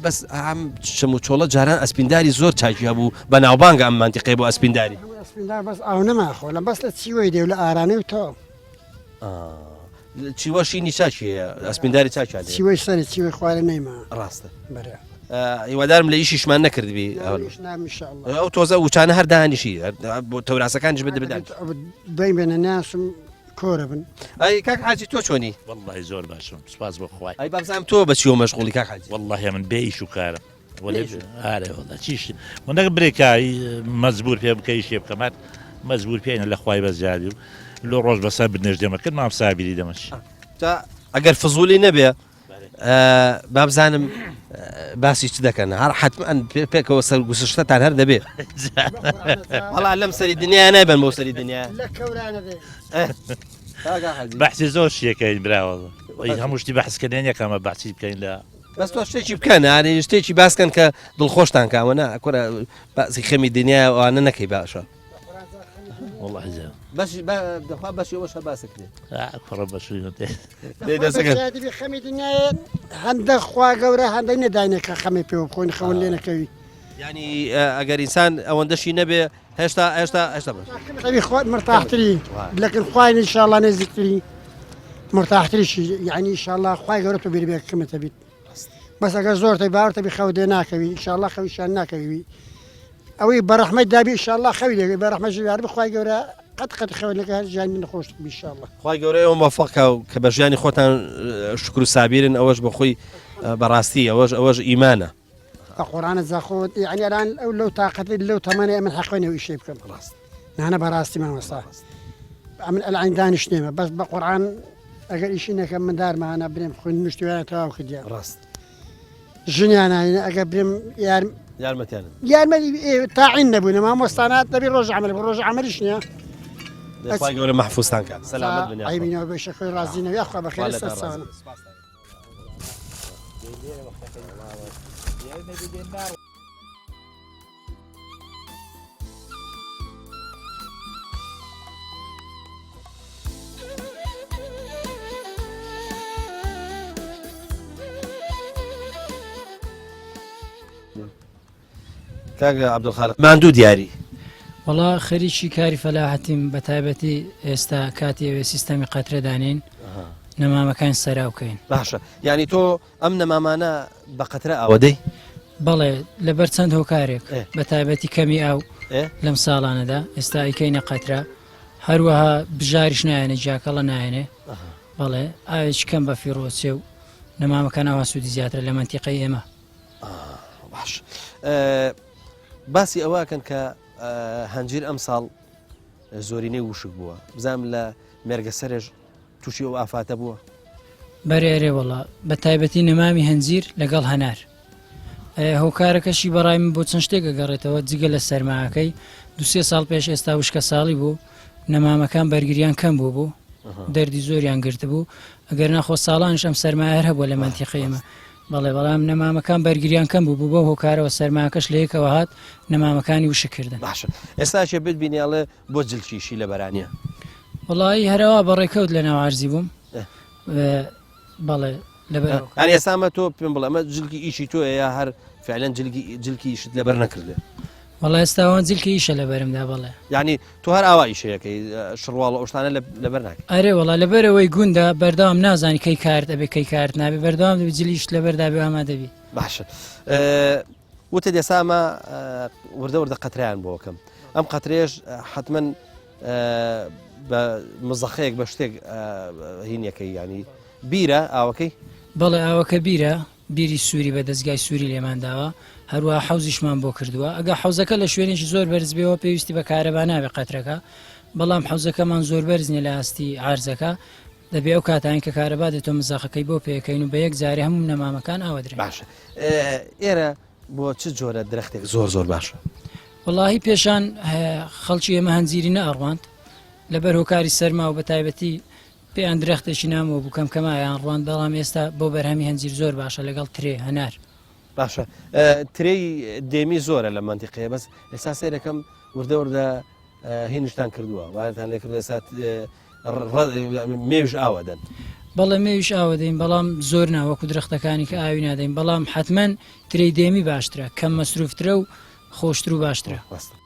بەس ئەم چەم و چۆڵە جاران ئەسپینداری زۆر چاکی هەبوو بە ناوبانگە ئەم مانتیقەی بۆ ئەسپینداری ئەسپیندار بەس ئاو نەماخۆ لە بەس لە چیوەی دێ و لە ئارانەی و تۆ چیوە شینی چاکی هەیە ئەسپینداری چاکیان هەیە چیوەی سەری چیوەی خوارێ نەیما ڕاستە بەرێ هیوادارم لە ئیشیشمان نەکردبی ئەو تۆزە وچانە هەر دانیشی بۆ تەوراسەکانیش بدە بدان دوای بێنە ناسم کۆرە بن. ئەی کاک حاجی تۆ چۆنی؟ وەڵڵاهی زۆر باشم سوپاس بۆ خوای. ئەی بابزانم تۆ بە چیەوە مەشغوڵی کاک حاجی؟ وەڵڵاهی ئەمن بێ ئیش و کارم. وەلێ ئارێ وەڵا چیش نەک برێکای مەجبور پێ بکە ئیشێ بکەم هەر مەجبور پێینە لە خوای بە زیادی و لۆ ڕۆژ بەسەر بنێژ دێمە کرد مام سابیری دەمەچ. جا ئەگەر فزولی نەبێ بابزانم. باسی چ دەکەن هەر حتمما پێکەوە سەر گوسشتتان هەر دەبێ وەڵا لەم سەری دنیا نایبن بۆ سەری دنیا بەحسی زۆر شیەکەین براوە هەموو شتی بەحسکردن یەکەمە بەحسی بکەین لە بەس تۆ شتێکی بکەن یانی شتێکی باسکەن کە دڵخۆشتان کامە نا کورە باسی خەمی دنیا ئەوانە نەکەی باشە دەخوا بەشی ئەوەش هەر باسەکرێت کوڕە بەشی خەمی دنیاە هەندە خوا گەورە هەندەی نەداینێ کە خەمی پێوە بخۆین خەون لێ نەکەوی ینی ئەگەر ئینسان ئەوەندەشی نەبێ هێشتا هێشتا هێشتا بەش مرتاحتری لەکن خوای انشاءالله نزیکتری مرتاحتریشی یعنی انشاءالله خوای گەورە تۆ بیر بێ کەمتە بیت بەس ئەگەر زۆر تەی باوەڕتە بی خەوت لێ ناکەوی ئیشاڵڵا خەویشان ناکەوی ئەوەی بەڕەحمەت دابی ئیشاڵڵا خەوی لێ بەڕەحمەت ژیار بخوای گەورە قەت قەت خەوت لەکە هەر ژیانی نەخۆش بی ئیشاڵڵا. خوای گەورە ئێوە مۆفەق کا و کە بە ژیانی خۆتان شوکر و سابیرن ئەوەش بۆ خۆی بەڕاستی ئەوەش ئەوەش ئیمانە. بە قورانت جا خۆ یعنی ئەلان ئەو لەو تاقەتەی لەو تەمەنەی ئەمن حەقی نیە ئەو ئیشەی بکەم ڕاست نانە بەڕاستی مامۆستا ئەمن ئەلعین دانیشتێمە بەس بە قورعان ئەگەر ئیشی نەکەم مندارمانە برێم خوێندن شتیان تەواو کردیان ڕاست ژنیان هاینە ئەگەر برێم یار یارمەتیان یارمەتی تاعین نەبوونە مامۆستانات دەبی ڕۆژ عمل بۆ ڕۆژ عملیش نییە خوای گەورە مەحفوظتان کات سەلامەت بن عیبینەوە بێشە خۆی ڕازی نەوی یاخوا بەخێر سەرچاوە کاک عەبدولخالق ماندوو دیاری. وەڵا خەریکی کاری فەلاحەتیم بە تایبەتی ئێستا کاتی ئەوێ سیستەمی قەترە دانێین نەمامەکان سەراو کەین. باشە یانی تۆ ئەم نەمامانە بە قەترە ئاوە دەی؟ بەڵێ لەبەر چەند هۆکارێک بە تایبەتی کەمی ئاو لەم ساڵانەدا ئێستا ئەیکەینە قەترە هەروەها بژاریش نایەنێ جاکەڵە نایەنێ بەڵێ ئاوێکی کەم بە فیڕۆچێ و نەمامەکان ئاوا سوودی زیاترە لە مەنتیقەی ئێمە. باش باسی ئەوەکەن کە هەنجیر ئەم ساڵ زۆرینەی وشک بووە بزانام لە مێرگەسەرێش تووشی ئەو ئافاتە بووە؟ بەرێ ئەرێ وەڵا بە تایبەتی نەمامی هەنجیر لەگەڵ هەنار هۆکارەکەشی بەڕای من بۆ چەند شتێک ئەگەڕێتەوە جگە لە سەرماکەی دوسێ ساڵ پێش ئێستا وشکە ساڵی بوو نەمامەکان بەرگریان کەم بوو بوو دەردی زۆریان گرتبوو ئەگەر ناخۆ ساڵانش ئەم سەرمایە هەر هەبووە لە مەنتیقەی ئێمە بەڵێ بەڵام نەمامەکان بەرگریان کەم بوو بوو بەو هۆکارەوە سەرماکەش لە یەکەوە هات نەمامەکانی وشک کردن. باشە ئێستا کێ بتبینی ئەڵێ بۆ جلکیشی لەبەرانیە؟ وەڵایی هەروا بە ڕێکەوت لە ناو عەرزی بووم بەڵێ لەبەر ئەنی ئێستا ئەمە تۆ پێم بڵێ ئەمە جلکی ئیشی تۆیە یا هەر فعلەن جلکی جلکی ئیشت لەبەر نەکردێ؟ وەڵا ئێستا ئەوان جلکی ئیشە لەبەرمدا بەڵێ. یعنی تۆ هەر ئاوا ئیشەکەی شڕواڵ و ئەو شتانە لەبەر ناکەی؟ ئەرێ وەڵا لەبەرئەوەی گوندە بەردەوام نازانی کەی کارت ئەبێ کەی کارت نابێ بەردەوام دەبی جلی ئیشت لەبەردا بێ ئامادە بی. باشە وتت ئێستا ئەمە وردە وردە قەترەیان بۆ ئەکەم ئەم قەترەیەش حەتمەن بە مزەخەیەک بە شتێک هینەکەی ینی بیرە ئاوەکەی؟ بەڵێ ئاوەکە بیرە بیری سووری بە دەستگای سووری لێمان داوە، هەروەها حەوزیشمان بۆ کردووە، ئەگەر حەوزەکە لە شوێنێکی زۆر بەرز بێەوە پێویستی بە کارەبا نابێ قەترەکە، بەڵام حەوزەکەمان زۆر بەرز نیە لە ئاستی عەرزەکە، دەبێ ئەو کاتانەی کە کارەبا دێتەوە مزەخەکەی بۆ پێکەین و بە یەک جارێ هەموو نەمامەکان ئاوە درێن. باشە ئێرە بۆ چ جۆرە درەختێک زۆر زۆر باشە؟ وەڵاهی پێشان خەڵکی ئێمە هەنجیری نەئەڕواند لەبەر هۆکاری سەرما و بەتایبەتی پێیان درەختێکی نامۆ بوو کەم کەم ئایان ڕواند بەڵام ئێستا بۆ بەرهەمی هەنجیر زۆر باشە لەگەڵ ترێ هەنار. باشە ترێی دێمی زۆرە لە مەنتیقەیە بەس ئێستا سەیرەکەم وردە وردە هینشتان کردووە وایتان لێ کردووە ئێستا مێوژ ئاوە دەن. بەڵێ مێویش ئاوە دەین بەڵام زۆر نا وەکو درەختەکانی کە ئاوی نادەین بەڵام حەتمەن ترێی دێمی باشترە کەم مەسروفترە و خۆشتر و باشترە. ڕاستە.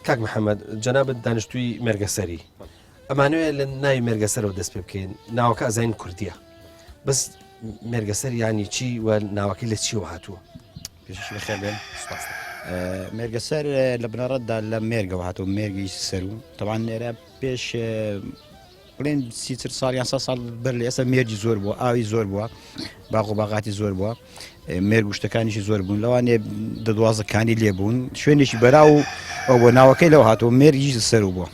کاک محەممەد جەنابت دانیشتووی مێرگەسەری ئەمانوێ لە ناوی مێرگەسەرەوە دەست پێ بکەین ناوەکە ئەزانین کوردیە بەس مێرگەسەر ینی چی و ناوەکەی لە چیەوە هاتووە پێشش بەخێر بێن سپاس مێرگەسەر لە بنەڕەتدا لە مێرگەوە هاتوو مێرگی سەر و تەوان لێرە پێش بڵێن سی چل ساڵ یان سە ساڵ بەر لە ئێستا مێرگی زۆر بووە ئاوی زۆر بووە باغ و باغاتی زۆر بووە مێرگ و شتەکانیشی زۆر بوون لەوانێ دە دوازەکانی لێ بوون شوێنێکی بەرا و ئەو بۆ ناوەکەی لەوە هاتووە مێرگی سەر و بووە.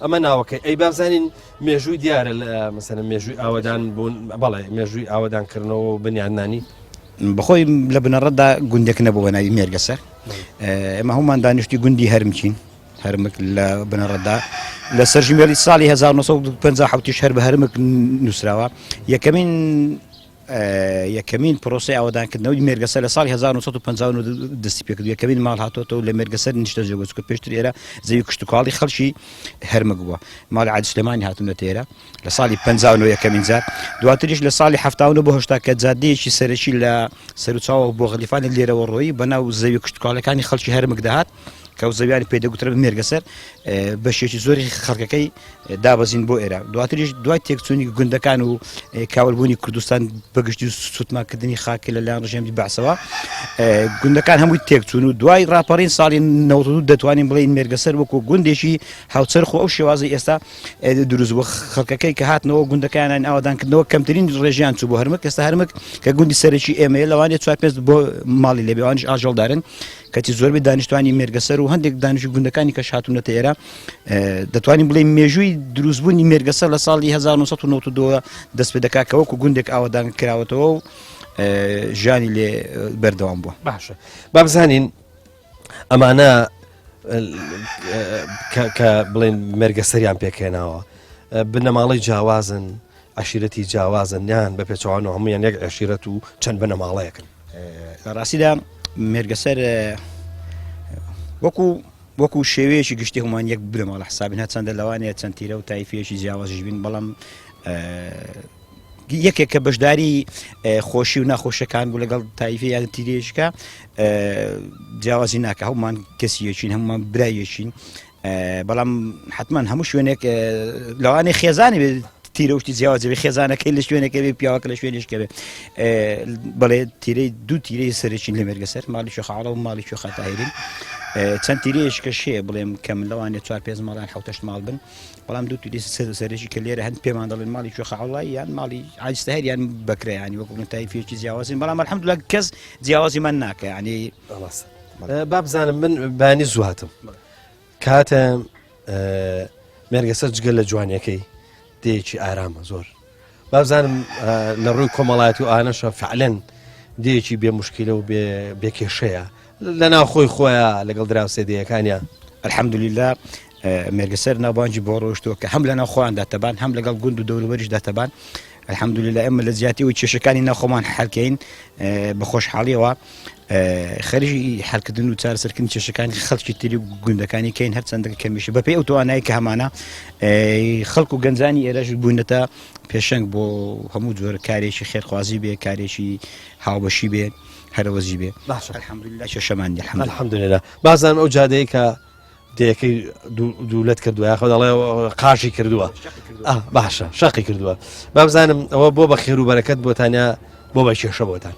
ئەمە ناوەکەی ئەی بابزانین مێژووی دیارە لە مەسەلەن مێژووی ئاوەدان بوون بەڵێ مێژووی ئاوەدان کردنەوە و بنیادنانی. بەخۆی لە بنەڕەتدا گوندێک نەبوو بە ناوی مێرگەسەر ئێمە هەمومان دانیشتی گوندی هەرمکین هەرمک لە بنەڕەتدا لە سەرژمێری ساڵی 1950 هەر بە هەرمک نووسراوە یەکەمین یەکەمین پرۆسەی ئاوەدانکردنەوەی مێرگەسەر لە ساڵی 1959 دەستی پێکرد یەکەمین ماڵ هاتۆتەوە لە مێرگەسەر نیشتەجێ بوو چونکە پێشتر ئێرە زەوی کشتوکاڵی خەڵکی هەرمک بووە ماڵی عادل سلێمانی هاتوونەتە ئێرە لە ساڵی 59 یەکەمین جار دواتریش لە ساڵی 79 بۆ 80 کە جادەیەکی سەرەکی لە سەروچاوە بۆ غەلیفانی لێرەوە ڕۆیی بەناو زەوی کشتوکاڵەکانی خەڵکی هەرمک دەهات کە ئەو زەویانی پێ دەگوترا مێرگەسەر بەشێکی زۆری خەڵکەکەی دابەزین بۆ ئێرە دواتریش دوای تێکچوونی گوندەکان و کاولبوونی کوردستان بەگشتی سوتماکردنی خاکی لەلایەن ڕژێمی بەعسەوە گوندەکان هەمووی تێکچوون و دوای ڕاپەڕین ساڵی 92 دەتوانین بڵێین مێرگەسەر وەکو گوندێکی هاوچەرخ و ئەو شێوازی ئێستا دروست بوو خەڵکەکەی کە هاتنەوە گوندەکانیان ئاوادانکردنەوە کەمترین ڕێژیان چوو بۆ هەرمک ئێستا هەرمک کە گوندی سەرەکی ئێمەیە لەوانەیە چوار پێنج بۆ ماڵی لێبێ ئەوانیش ئاژەڵدارن کەچی زۆربەی دانیشتوانی مێرگەسەر و هەندێک دانیشتوی گوندەکانی کەش هاتوونەتە ئێرە دەتوانین بڵێین مێژووی دروستبوونی مێرگەسەر لە ساڵی 1992 دەست پێ دەکات کە وەکو گوندێک ئاوەدان کراوەتەوە و ژیانی لێ بەردەوام بووە. باشە با بزانین ئەمانە کە بڵێن مێرگەسەریان پێکهێناوە بنەماڵەی جیاوازن عشیرەتی جیاوازن یان بە پێچەوانەوە هەمویان یەک عشیرەت و چەند بنەماڵەیەکن. لە ڕاستیدا مێرگەسەر وەکو وەکو شێوەیەکی گشتی هەمووان یەک بنەماڵە حسابین هەرچەندە لەوانەیە چەند تیرە و تایفەیەکی جیاوازیش بین بەڵام یەکێک کە بەشداری خۆشی و ناخۆشەکان بوو لەگەڵ تایفی یان تیرێشکە جیاوازی ناکە هەمومان کەسی یەکین هەمومان برایەکین بەڵام حتمما هەموو شوێنێک لەوانەیە خێزانی بێت تیرەوشتی جیاوازی بێ خێزانەکەی لە شوێنێکە بێ پیاوەکە لە شوێنیشکە بێ بەڵێ تیرەی دوو تیرەی سەرەکین لە مێرگەسەر ماڵی شێخاڵە و ماڵی شێخا تاهیرین چەند تیرەیەش کە شێ بڵێم کە من لەوانێ چوار پێنج ماڵیان حوتەشت ماڵ بن بەڵام دوو تیرەی سەر سەرەکی کە لێرە هەند پێمان دەڵێن ماڵی شێخاڵە یان ماڵی عاجز تاهیر یان بەکرەیانی وەکو بڵێن تایفەیەکی جیاوازین بەڵام الحمدلله کەس جیاوازیمان ناکە یعنی با بزانم من بانی زوو هاتم کاتە مێرگەسەر جگە لە جوانیەکەی دێکی ئارامە زۆر بابزانم لە ڕووی کۆمەڵایەتی و ئانەشە فعلەن دێکی بێ مشکلە و بێ کێشەیە لە ناو خۆی خۆیان لەگەڵ دراوسێ دێیەکانیان. الحمدللە مێرگەسەر ناوبانگی بۆ ڕۆشتووە کە هەم لەناو خۆیاندا تەبان هەم لەگەڵ گوند و دەوروبەریشدا تەبان الحمدللە ئێمە لە جیاتی ئەوەی کێشەکانی ناوخۆمان حەلکەین بە خۆشحاڵیەوە خەریکی حەلکردن و چارەسەرکردنی کێشەکانی خەڵکی تری و گوندەکانی کەین هەرچەندە کەمیشە بەپێی ئەو توانایی کە هەمانە خەڵک و گەنجانی ئێرەش بوونەتە پێشەنگ بۆ هەموو جۆرە کارێکی خێرخوازی بێ کارێکی هاوبەشی بێ هەرەوەزی بێ باشە الحمدلله کێشەمان نییە الحمدلله بازانم ئەو جادەیە کە دێیەکەی دوولەت کردووە یاخۆ دەڵێ قاشی کردووە باشە شەقی کردووە بابزانم ئەوە بۆ بە خێر و بەرەکەت بۆتانیا بۆ بە کێشە بۆتان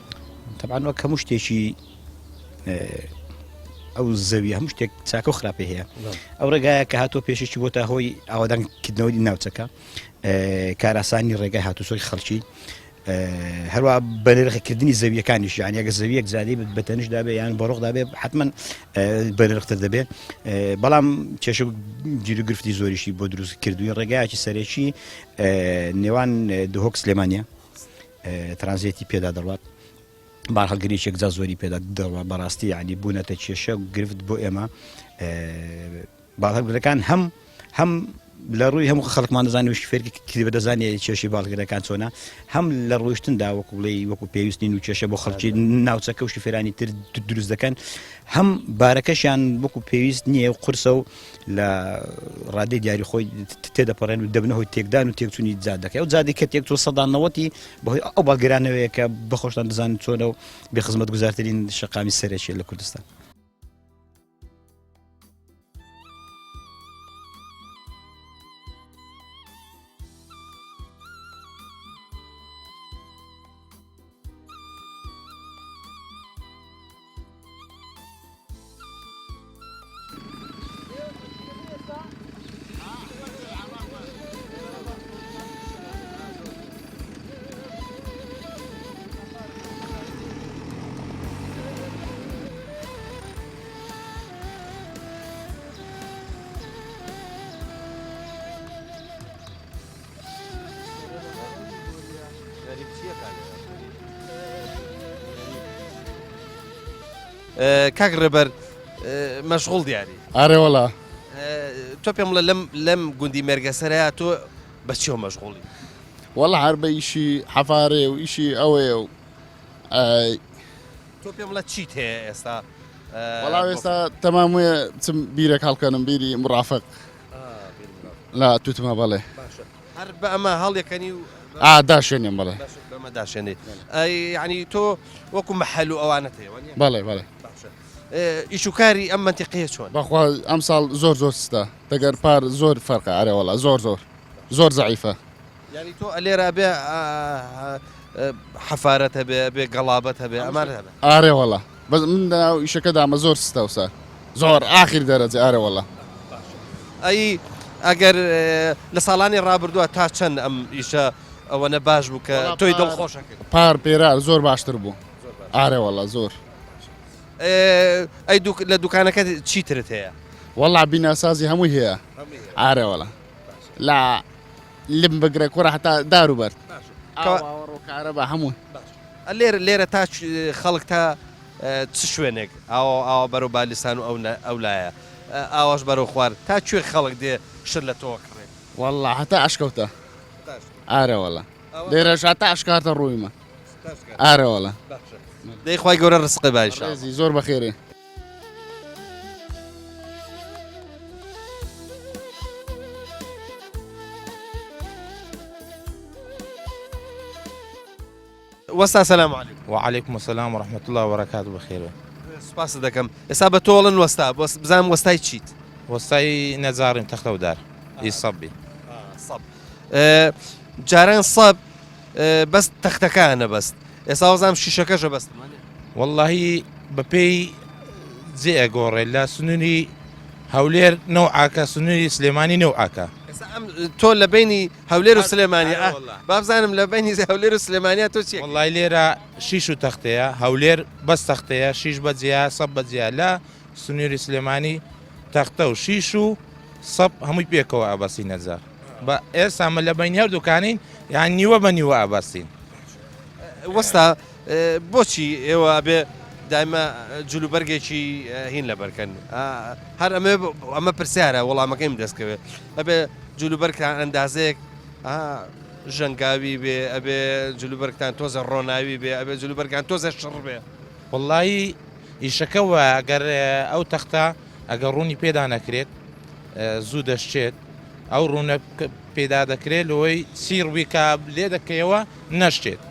تەبعەن وەک هەموو شتێکی ئەو زەوی هەموو شتێک چاکە و خراپی هەیە ئەو ڕێگایە کە هاتۆ پێشێکی بۆتە هۆی ئاوادان کردنەوەی ناوچەکە کاراسانی ڕێگای هاتوچۆی خەڵکی هەروە بەنرخکردنی زەویەکانیش یان یەکە زەویەک زادی بە تەنیشدا بێ یان بەڕۆخدا بێ حتمما بەنرختر دەبێت بەڵام کێشە گیروگرفتی زۆریشی بۆ دروست کردووی ڕێگایەکی سەرەکی نێوان دهۆک سلێمانە ترانزێتی پێدا دەڕات بارهەڵگرێکی یەکجار زۆری پێدا دەڕوا بەڕاستی یعنی بوونەتە کێشە گرفت بۆ ئێمە بارهەڵگرەکان هەم هەم لە ڕووی هەموو خەڵکمان دەزانانی و شوفێر کردبە دەزانێت کێشەی باڵگرەکان چۆنە هەم لە ڕۆیشتندا وەکو بڵێ وەکو پێویست نین و کێشە بۆ خەڵکی ناوچەکە و شوفێرانی تر دروست دەکەن هەم بارەکەشیان وەکو پێویست نییە و قورسە و لە ڕادەی دیاری خۆی تێدەپەڕێن و دەبنە هۆی تێکدان و تێکچوونی جادەکە و جادی کە تێکچوو سەدان نەوەتی بەهۆی ئەو باڵگرانەوەیە کە بەخۆشتان دەزانن چۆنە و بێ خزمەتگوزارترین شەقامی سەرەکیە لە کوردستان. کاک ڕێبەر مەشغوڵ دیاری. ئارێ وەڵا. تۆ پێم بڵێ لەم لەم گوندی مێرگەسەرەیا تۆ بە چیەوە مەشغوڵی؟ وەڵا هەر بە ئیشی حەفارێ و ئیشی ئەوەیە و ئای. تۆ پێم بڵێ چیت هەیە ئێستا؟ وەڵا ئێستا تەمام وێ بچم بیرێک هەڵکەنم بیری مڕافق لە توتمە بەڵێ. باشە هەر بە ئەمە هەڵیەکەنی و ئا داشێنیم بەڵێ. بەمە داشێنی ئەی یعنی تۆ وەکو مەحەل و ئەوانەت هەیە وانیە؟ بەڵێ بەڵێ. باشە ئیش و کاری ئەم مەنتیقەیە چۆن؟ بەخوا ئەمساڵ زۆر زۆر سستە دەگەر پار زۆر فەرقە ئەرێ وەڵا زۆر زۆر زۆر زەعیفە. یانی تۆ ئەلێرە ئەبێ حەفارەت هەبێ ئەبێ گەڵابەت هەبێ ئەمان هەبێ. ئارێ وەڵا بەس من لەناو ئیشەکە دامە زۆر سستە وسار زۆر ئاخیر دەرەجە ئارێ وەڵا. ئەی ئەگەر لە ساڵانی ڕابردووە تا چەند ئەم ئیشە ئەوەنە باش بوو کە تۆی دڵخۆش ئەکرد؟ پار پێرار زۆر باشتر بوو ئارێ وەڵا زۆر. ئەی لە دوکانەکەت چی ترت هەیە؟ وەڵا بیناسازی هەمووی هەیە ئارێ وەڵا لە لم بگرە کوڕە هەتا دار و بەرد ئاوەڕۆ کارەبا هەموو. لێرە لێرە تا خەڵک تا چ شوێنێک ئاوا ئاوا بەرەو بالیسان و ئەو ئەو لایە ئاواش بەرەو خوار تا کوێ خەڵک دێ شت لە تۆ کڕێ؟ وەڵا هەتا ئەشکەوتە ئارە وەڵا لێرەش هەتا ئەشکاتە ڕوویمە ئارە وەڵا. دەی خوای گەورە ڕزقی با ان شاء الله. زۆر بەخێرێ. وەستا سلام علیکم. وعلیکم السلام ورحمة الله وبرکاته بەخێربێن. سوپاست دەکەم ئێستا بە تۆڵن وەستا بەس بزانم وەستای چیت؟ وەستای نەجاڕیم تەختە و دار ئی سەبی. سەب جاران سەب بەس تەختەکانە بەست ئێستا وەزانم شیشەکەشە بەستم وەڵاهی بەپێی جێ ئەگۆڕێ لە سنووری هەولێر نەوعاکە سنووری سلێمانی نەوعاکە تۆ لە بینی هەولێر و سلێمانی بابزانم لە بینی هەولێر و سلێمانیا تۆ چی وڵی لێرە شیش و تەختەیە هەولێر بەس تەختەیە شیش بەجیا سەب بەجیا لە سنووری سلێمانی تەختە و شیش و سەب هەمووی پێکەوە ئەبەسی نەجار بە ئێستا مە لە بەینی هەردووکانین یان نیوە بە نیوە ئەبەستین. وەستا بۆچی ئێوە ئەبێ دایمە جلوبەرگێکی هین لەبەرکەن هەر ئەمە ئەمە پرسیارە وەڵامەکەیم دەستکەوێت ئەبێ جلوبەرگتان ئەندازەیەک ژەنگاوی بێ ئەبێ جلوبەرگتان تۆزە ڕۆناوی بێ ئەبێ جلوبەرگان تۆزە شڕ بێ. وەڵایی ئیشەکە وایە گەر ئەو تەختە ئەگەر ڕوونی پێدا نەکرێت زوو دەشچێت ئەو ڕوونە پێدا دەکرێت لەوەی سیڕ بکە لێ دەکەیەوە نەشتێت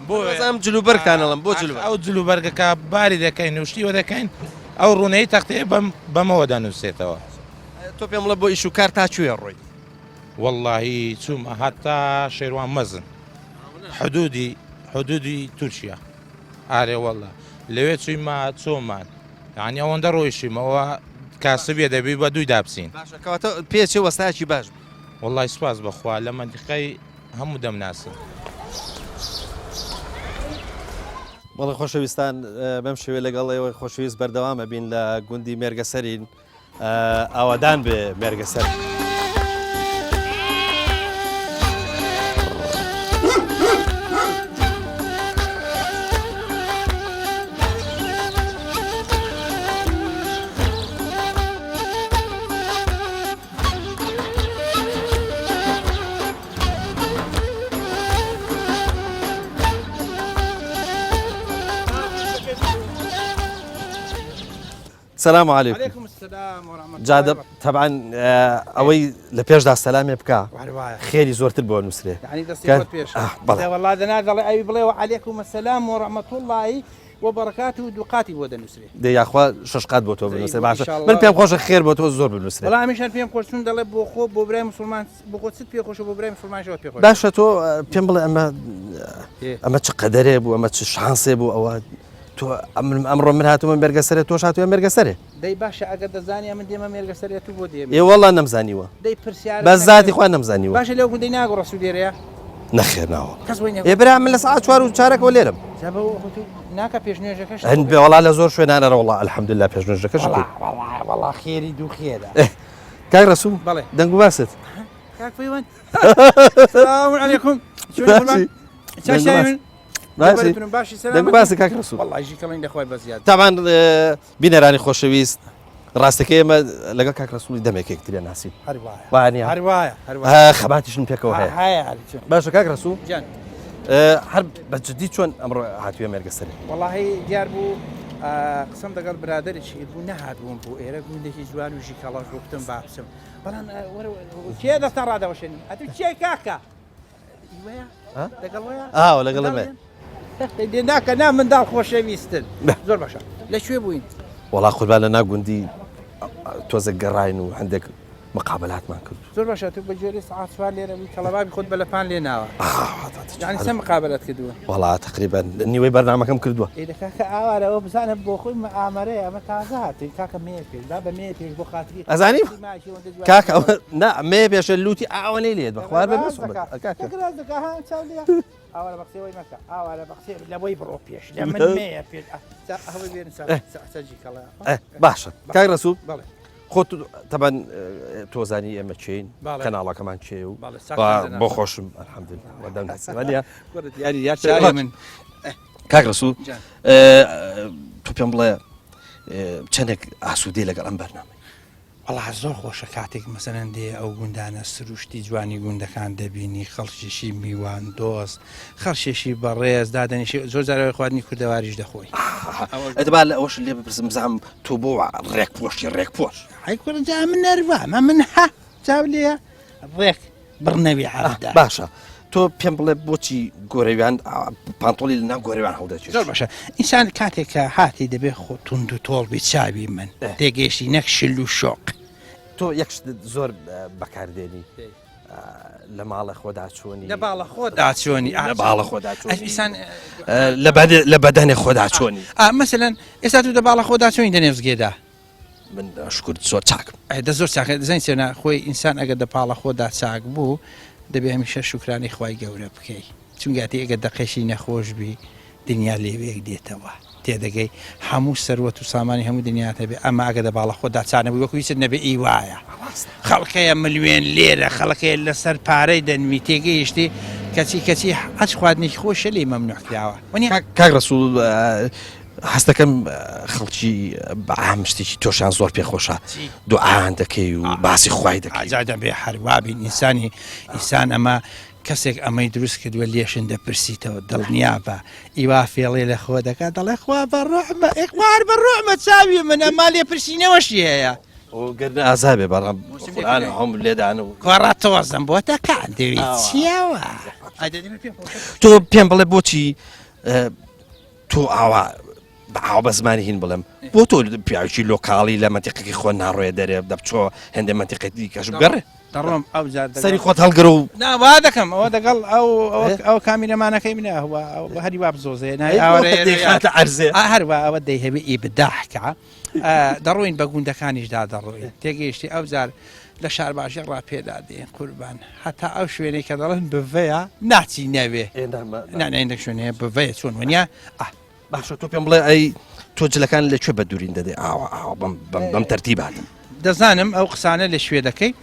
بۆ ئەم جلوبەرگتان ئەڵم بۆ جلو ئەو جلوبەرگەکە باری دەکەین و شتیوە دەکەین ئەو ڕوونەی تەختەیە بەم بەمەوە دەنووسێتەوە. تۆ پێم بڵێ بۆ ئیش و کار تا کوێ ڕۆیت؟ وەڵڵاهی چوومە هەتا شێروان مەزن حدودی حدودی تورکیا ئارێ وەڵڵا لەوێ چوویمە چۆمان یانی ئەوەندە ڕۆیشتیم ئەوە کاسبیە دەبی بە دووی دابچین. باشە کەواتە پێچێ وەستایەکی باش بی. وەڵڵای سوپاس بەخوا لە مەنتیقەی هەموو دەمناسن. بەڵێ خۆشەویستان بەم شێوەیە لەگەڵ ئێوەی خۆشەویست بەردەوام ئەبین لە گوندی مێرگەسەرین ئاوادان بێ مێرگەسەر. سلام علیکم علیکم السلام ورحمة الله جادە تەبعەن ئەوەی لە پێشدا سەلامێ بکا خێری زۆرتر بۆ نووسرێ یعنی دەستی خۆت پێش بەڵێ وەڵا دەنا دەڵێ ئەوی بڵێ وعلیکم السلام ورحمة الله وبرکاته دووقاتی بۆ دەنووسرێ دە یاخوا شەش قات بۆ تۆ بنووسێ باشە من پێم خۆشە خێر بۆ تۆ زۆر بنووسرێ وەڵا ئەمیش هەر پێم خۆش چون دەڵێ بۆ خۆ بۆ برای مسلمان بۆ خۆ چت پێ خۆشە بۆ برای مسلمانشەوە پێ خۆش باشە تۆ پێم بڵێ ئەمە ئەمە چ قەدەرێ بوو ئەمە چ شانسێ بوو ئەوە تۆ ئەمڕۆ من هاتوومە مێرگەسەرێ تۆش هاتووە مێرگەسەرێ. دەی باشە ئەگەر دەزانی ئەمن دێمە مێرگەسەرێ تو بۆ دێمی؟ ئێ وەڵا نەمزانیوە. دەی پرسیارت بە زاتی خوا نەمزانیوە. باشە لەو گوندەی ناگۆ ڕەسوو لێرەیە؟ نەخێر ناوەڵا. کەس بۆی نەگۆ. ئێ برا من لە سەعات چوار و چارەکەوە لێرەم. جا بە خۆ تو ناکا پێش نوێژەکەش. هەن بێ وەڵا لە زۆر شوێنان ئەرە وەڵا الحمدللە پێش نوێژەکەش وەڵا وەڵا وەڵا خێری دوو خێرە. ئێ کاک ڕەسوو بەڵێ. دەنگ و باست. کاک پەیوەند. سلام علیکم. چۆنی قوربان؟ چاک دەنگ و باست. من؟ باسی باشی دەنگ باسی کاک ڕەسوڵ وەڵڵا ژیکەڵین لە خوای بەزیاد تاوان بینەرانی خۆشەویست ڕاستەکەی ئێمە لەگەڵ کاک ڕەسوڵی دەمێک یەکتریان ناسین هەر وایە وانە هەر وایە هەر وایە خەباتیشم پێکەوە هەیە هەیە هەر چۆن. باشە کاک ڕەسوڵ گیان. هەر بە جدی چۆن ئەمڕۆ هاتووە مێرگەسەرێ؟ وەڵاهی دیار بوو قسەم دەگەڵ برادەرێکی بوو نەهاتبووم بۆ ئێرە گوندێکی جوان و ژیکەڵەش بوو گوتم با بچم بەڵام وەرە کێ دەستان ڕادەوەشێنی ئەتوو کێ کاکە ئیوەیە لەگەڵ وەیە ئاوە لەگەڵ ئێمە دێ ناکە نا منداڵ خۆشەویستن زۆر باشە لە کوێ بووین؟ وەڵا قوربان لە نا گوندی تۆزێک گەڕاین و هەندێک مقابلاتمان کرد. زۆر باشە تۆ بە گوێرەی سەعات چوار لێرە بووی کەڵەبابی خۆت بە لەپان لێ ناوە یانی چەند مقابلەت کردووە؟ وەڵا تقریبا نیوەی بەرنامەکەم کردووە. ئێ دە کاکە ئاوارە ئەوە بزانە بۆ خۆی مئامەرەیە ئەمە تازە هاتووی کاکە مێ پێش با بە مێ پێش بۆ خاتری ئەزانی ماکی ئەوەندە جوان کاکە ئەوە نا مێ پێشە لوتی ئاوەنەی لێت بەخوار بە ڕاست دەکا ڕاست دەکا ها چاو لێ ئاوارە بە قسەی وەی مەکە ئاوارە بە قسەی لەوەی بڕۆ پێش لە من مێیە پێش ئەوەی بێن سەجی کەڵە باشە کاک ڕەسوو بەڵێ خۆت تەبەن تۆزانی ئێمە چین کەناڵەکەمان چێ و بۆ خۆشم من کاک ڕەسوو تۆ پێم بڵێ چەندێک ئاسوودەی لەگەڵ ئەم بەرنامە وەڵا زۆر خۆشە کاتێک مەسەلەن دێ ئەو گوندانە سروشتی جوانی گوندەکان دەبینی خەڵکێکی میوان دۆست خەڵکێکی بەڕێز دادەنیشی زۆر جارەوەی خواردنی کوردەواریش دەخۆی ئەدەبا لە ئەوەش لێ بپرسم بزانم تۆ بۆ ڕێک پۆشی ڕێک پۆش ئەی کوڕە جا من نەروامە من ها چاو لێیە ڕێک بڕنەوی عەبدە باشە تۆ پێم بڵێ بۆچی گۆرەویان پانتۆڵی لە ناو گۆرەویان هەڵدەچێت زۆر باشە ئینسان کاتێک کە هاتی دەبێ خۆ توند و تۆڵ بی چاوی من تێگەیشتی نەک شل و شۆق تۆ یەک شت زۆر بەکاردێنی لە ماڵە خۆدا چۆنی لە باڵە خۆدا چۆنی لە باڵە خۆدا چۆنی ئینسان لە بەدەنێ خۆدا چۆنی مەسەلەن ئێستا تو دە باڵە خۆدا چۆنی دەنێوزگێدا من شکر زۆر چاکم. ئەی دە زۆر چاکە دەزانی چۆنە خۆی ئینسان ئەگەر دە پاڵە خۆدا چاک بوو دەبێ هەمیشە شوکرانەی خوای گەورە بکەی چونگاتی ئەگەر دەقێکی نەخۆش بی دنیا لێوێک دێتەوە تێدەگەی هەموو سەروەت و سامانی هەموو دنیات هەبێ ئەمە ئەگە دە باڵە خۆدا چا نەبووی وەکو هیچت نەبێ ئی وایە خەڵکەیە ملوێن لێرە خەڵکەیە لەسەر پارەی دەنوی تێگەیشتی کەچی کەچی هەچ خواردنێکی خۆشە لێی مەمنوع کراوە وەنیە؟ کاک ڕەسوڵ هەستەکەم خەڵکی بەعام شتێکی تۆشیان زۆر پێخۆشە دوعایان دەکەی و باسی خوای دەکەی. ئاجا دەبێ هەر وابین ئینسانی ئینسان ئەمە کەسێک ئەمەی دروست کردووە لێشن دەپرسیتەوە دڵنیابە ئیوا فێڵێ لە خۆ دەکات دەڵێ خوا بە ڕەحمە ئێ خوا هەر بە ڕەحمە چاوی من ئەما لێپرسینەوەشی هەیە. گەر ئازا بێ بەڵام قورئان هەم لێدان و کۆڕا تۆزم بۆ دەکات دەوێت چیەوە تۆ پێم بڵێ بۆچی تۆ ئاوا ئاوا بە زمانی هین بڵێم بۆ تۆ پیاوێکی لۆکاڵی لە مەنتیقەکەی خۆ ناڕۆیە دەرێ دەبچۆ هێندە مەنتیقەی دیکەش بگەڕێ دەڕۆم ئەو جار سەری خۆت هەڵگرە و نا وا دەکەم ئەوە دەگەڵ ئەو ئەو کامیرەمانەکەی منە هو هەری وا بزۆزەیە نای ئاوارەیە عەرزێ هەروە ئەوە دەیهەوێ ئیبداحکە دەڕۆین بە گوندەکانیشدا دەڕۆین تێگەیشتی ئەو جار لە شارباژێڕ ڕا پێدا دێن قوربان هەتا ئەو شوێنەی کە دەڵێن بڤەیە ناچی نەوێ نا نا شوێن هەیە بڤەیە چۆن وەنیە ئا باشە تۆ پێم بڵێ ئەی تۆ جلەکان لە کوێ بە دوورین دەدەی ئاوا ئاوا بەم بەم بەم تەرتیباتە دەزانم ئەو قسانە لە شوێ دەکەی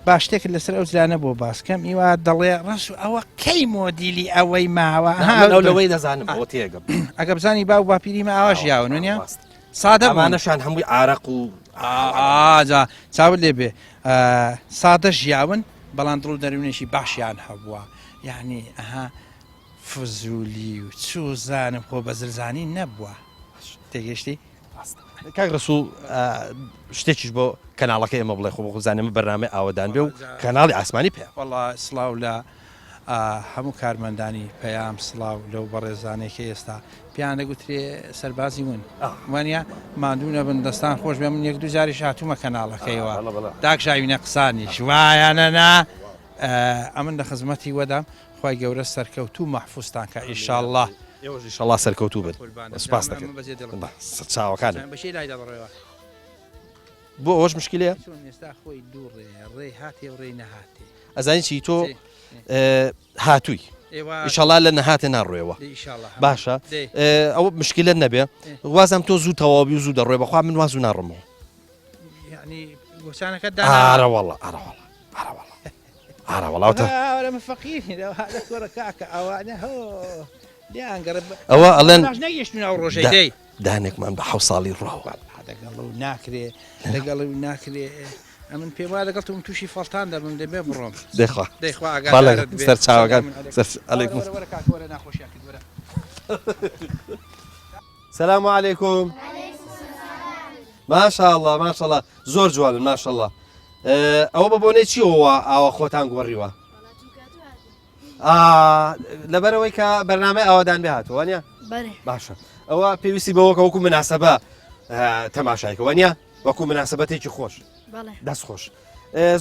با شتێکت لەسەر ئەو جلانە بۆ باس کەم ئیوا دەڵێ ڕەش ئەوە کەی مۆدیلی ئەوەی ماوە ها ئەو لەوەی دەزانم ئەوە تێگەم ئەگە بزانی باو باپیری مە ئاوا ژیاون وەنیە سادە بوون. ئەمانەشان هەمووی عارەق و ئاجا چاوت لێ بێ سادە ژیاون بەڵام دڵ و دەروونێکی باشیان هەبووە یعنی ئەها فزولی و چوزانم خۆ بەزرزانی نەبووە تێگەشتی کاک ڕسوڵ شتێکیش بۆ کەناڵەکە ئێمە بڵێ خۆ بخزانێمە بەرنامەی ئاوەدان بێ و کەناڵی ئاسمانی پێ وەڵا سڵاو لە هەموو کارمەندانی پەیام سڵاو لەو بەڕێزانەی کە ئێستا پێیان دەگوترێ سەربازی ون وانە ماندوو نەبن دەستان خۆش بێ من یەک دوو جاریش هاتوومە کەناڵەکەیەوە داکشاوینە قسانیش وایانە نا ئەمن لە خزمەتی وەدام خوای گەورە سەرکەوتوو مەحفوزتان کا ئیشاڵڵا. ئێوەش ئیشەڵا سەرکەوتوو بن سوپاس دەکەم چاوەکانم. بەشی لای دەبڕێوە. بۆ ئەوەش مشکلەیە؟ چۆن ئێستا خۆی دوو ڕێیە ڕێی هاتێ و ڕێی نەهاتێ. ئەزانی چی تۆ هاتووی ئیشەڵا لە نەهاتێ ناڕۆیەوە باشە ئەوە مشکلە نەبێ وازم تۆ زوو تەواوی و زوو دەڕۆێ بەخوا من وازو ناڕۆمەوە ئارە وەڵا ئارە وەڵا ئارە وەڵا ئارە وەڵا فەقیر کاکە ئەوانە هۆ. لێیان گەڕێ ئەوە ئەڵێن باش نەگەیشتوین ئەو ڕۆژەی دەی دانێکمان بە حەو ساڵی ڕواوە. لەگەڵ و ناکرێ لەگەڵ و ناکرێ ئەمن پێم وایە لەگەڵ تۆم تووشی فەڵتان دەبم دەبێ بڕۆم. دەیخوا دەیخوا خوا ئاگادارت بێ. سەر چاوەکان سلام علیکم. سەر علیکم. وەرە وەرە کاکە وەرە ناخۆشیان کرد وەرە. سلام علیکم. ماشاءاللە ماشاءاللە زۆر جوانن ماشاءاللە ئەوە بە بۆنەی چیەوە وا ئاوا خۆتان گۆڕیوە؟ لەبەرەوەی کە بەرنامەی ئاوادان بێ هاتووە نیە باشە ئەوە پێویستی بەوەکە وەکو مناسبە تەماشایکەوە نیە وەکو مناسبەتێکی خۆش دەست خۆش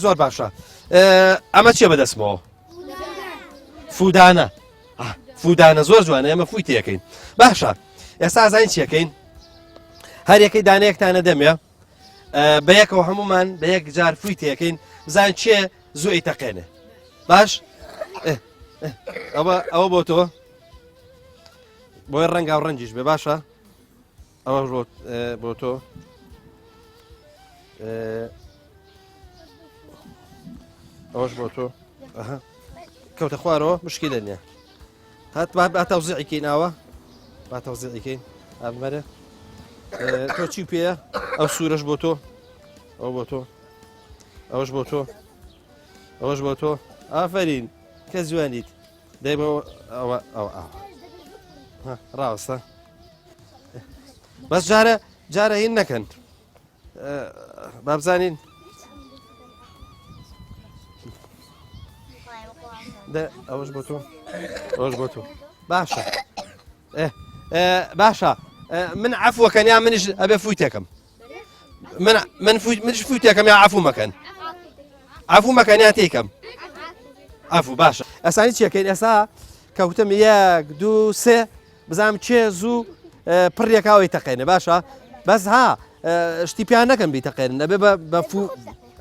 زۆر باشە ئەمە چیە بەدەستمەوە فودانە فودانە زۆر جوانە ئێمە فوی تێکەین باشە ئێستا زانین چیەکەین هەر یەکەی دانەیەکتانە دەمێ بە یەکەوە هەمومان بە یەک جار فوی تێکەین بزان چێ زوو ئەیتەقێنێ باش ئەوە ئەوە بۆ تۆ بۆی ڕەنگا و ڕەنجیش بێ باشە ئەوە بۆ تۆ ئەوەش بۆ تۆ کەوتە خوارەوە مشکلە نییە هات با تەوزیعی کەین ئاوا با تەوزیعی کەین ئەمەرە تۆ چی پێیە ئەو سوورەش بۆ تۆ ئەو بۆ تۆ ئەوەش بۆ تۆ ئەوەش بۆ تۆ ئافرین کە جوانیت دەی بۆ ئەوە ئەوە ئەوە ڕاستە بەس جارە جارە هین نەکەن بابزانین ئەوەش بۆ تۆ ئەوەش بۆ تۆ باشە باشە من عفوەکەن یا منیش ئەبێ فوتێکم من من منش فوتێکم یا عفو مەکەن عفو مەکەن یا تێکەم عفو باشە ئەسانی چیەکەین ئێستا کەوتم یەک دوو سێ بزانم کێ زوو پڕیەکاوەی تەقێنێ باشە بەس ها شتی پیان نەکەم بیتەقێنن ئەبێ بە فو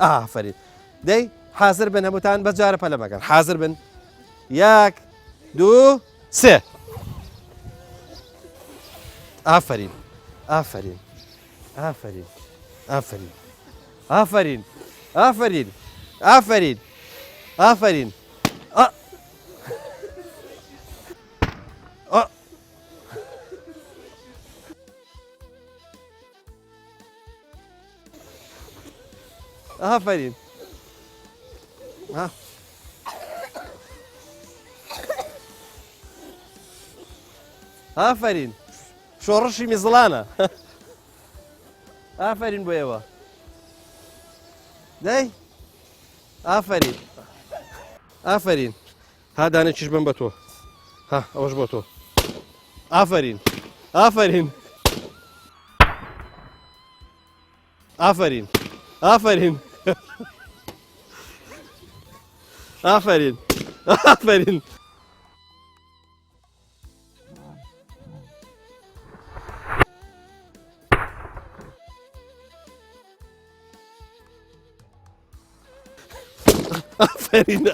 ئافرین دەی حاضر بن هەمووتان بە جارە پەلە مەکەن حاضر بن یەک دوو سێ ئافرین ئافرین ئافرین ئافرین ئافرین ئافرین ئافرین ئافرین ئافەرین ئافەرین شۆڕشی میزڵانە ئافەرین بۆ ئێوە دەی ئافەرین ئافەرین ها دانێکیش بم بە تۆ ها ئەوەش بۆ تۆ ئافەرین ئافەرین ئافەرین ئافەرین ئافەرین ئافەرین ئافەرین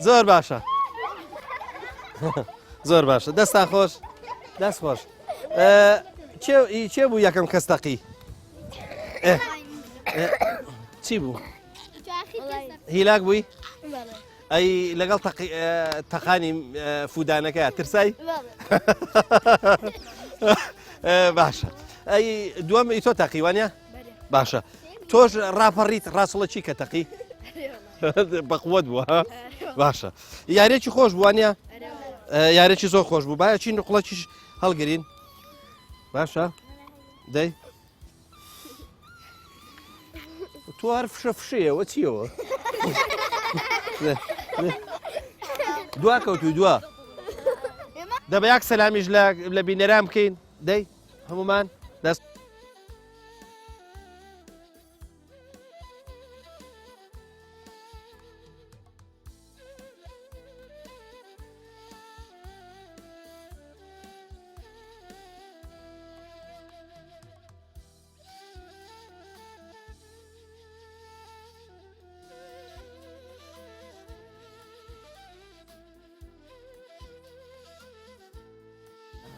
زۆر باشە زۆر باشە دەستان خۆش دەست خۆش کێ بوو یەکەم کەس تەقی چی بوو هیلاک بووی ئەی لەگەڵ تەقانی فودانەکە ترسای باشە ئەی دووەم ئی تۆ تەقیوانە باشە تۆش ڕاپەڕیت ڕاستڵە چی کە تەقی بەقوت بووە باشە یارێکی خۆش بووانە یارێکی زۆر خۆش بوو باە چین نقڵەکیش هەڵگرین باشە دەی تۆ هەر فشە فشەیەوە چیەوە دوا کەوتوی دوا دەبە یاک سەلامیش لە بینەران بکەین دەی هەمومان دەست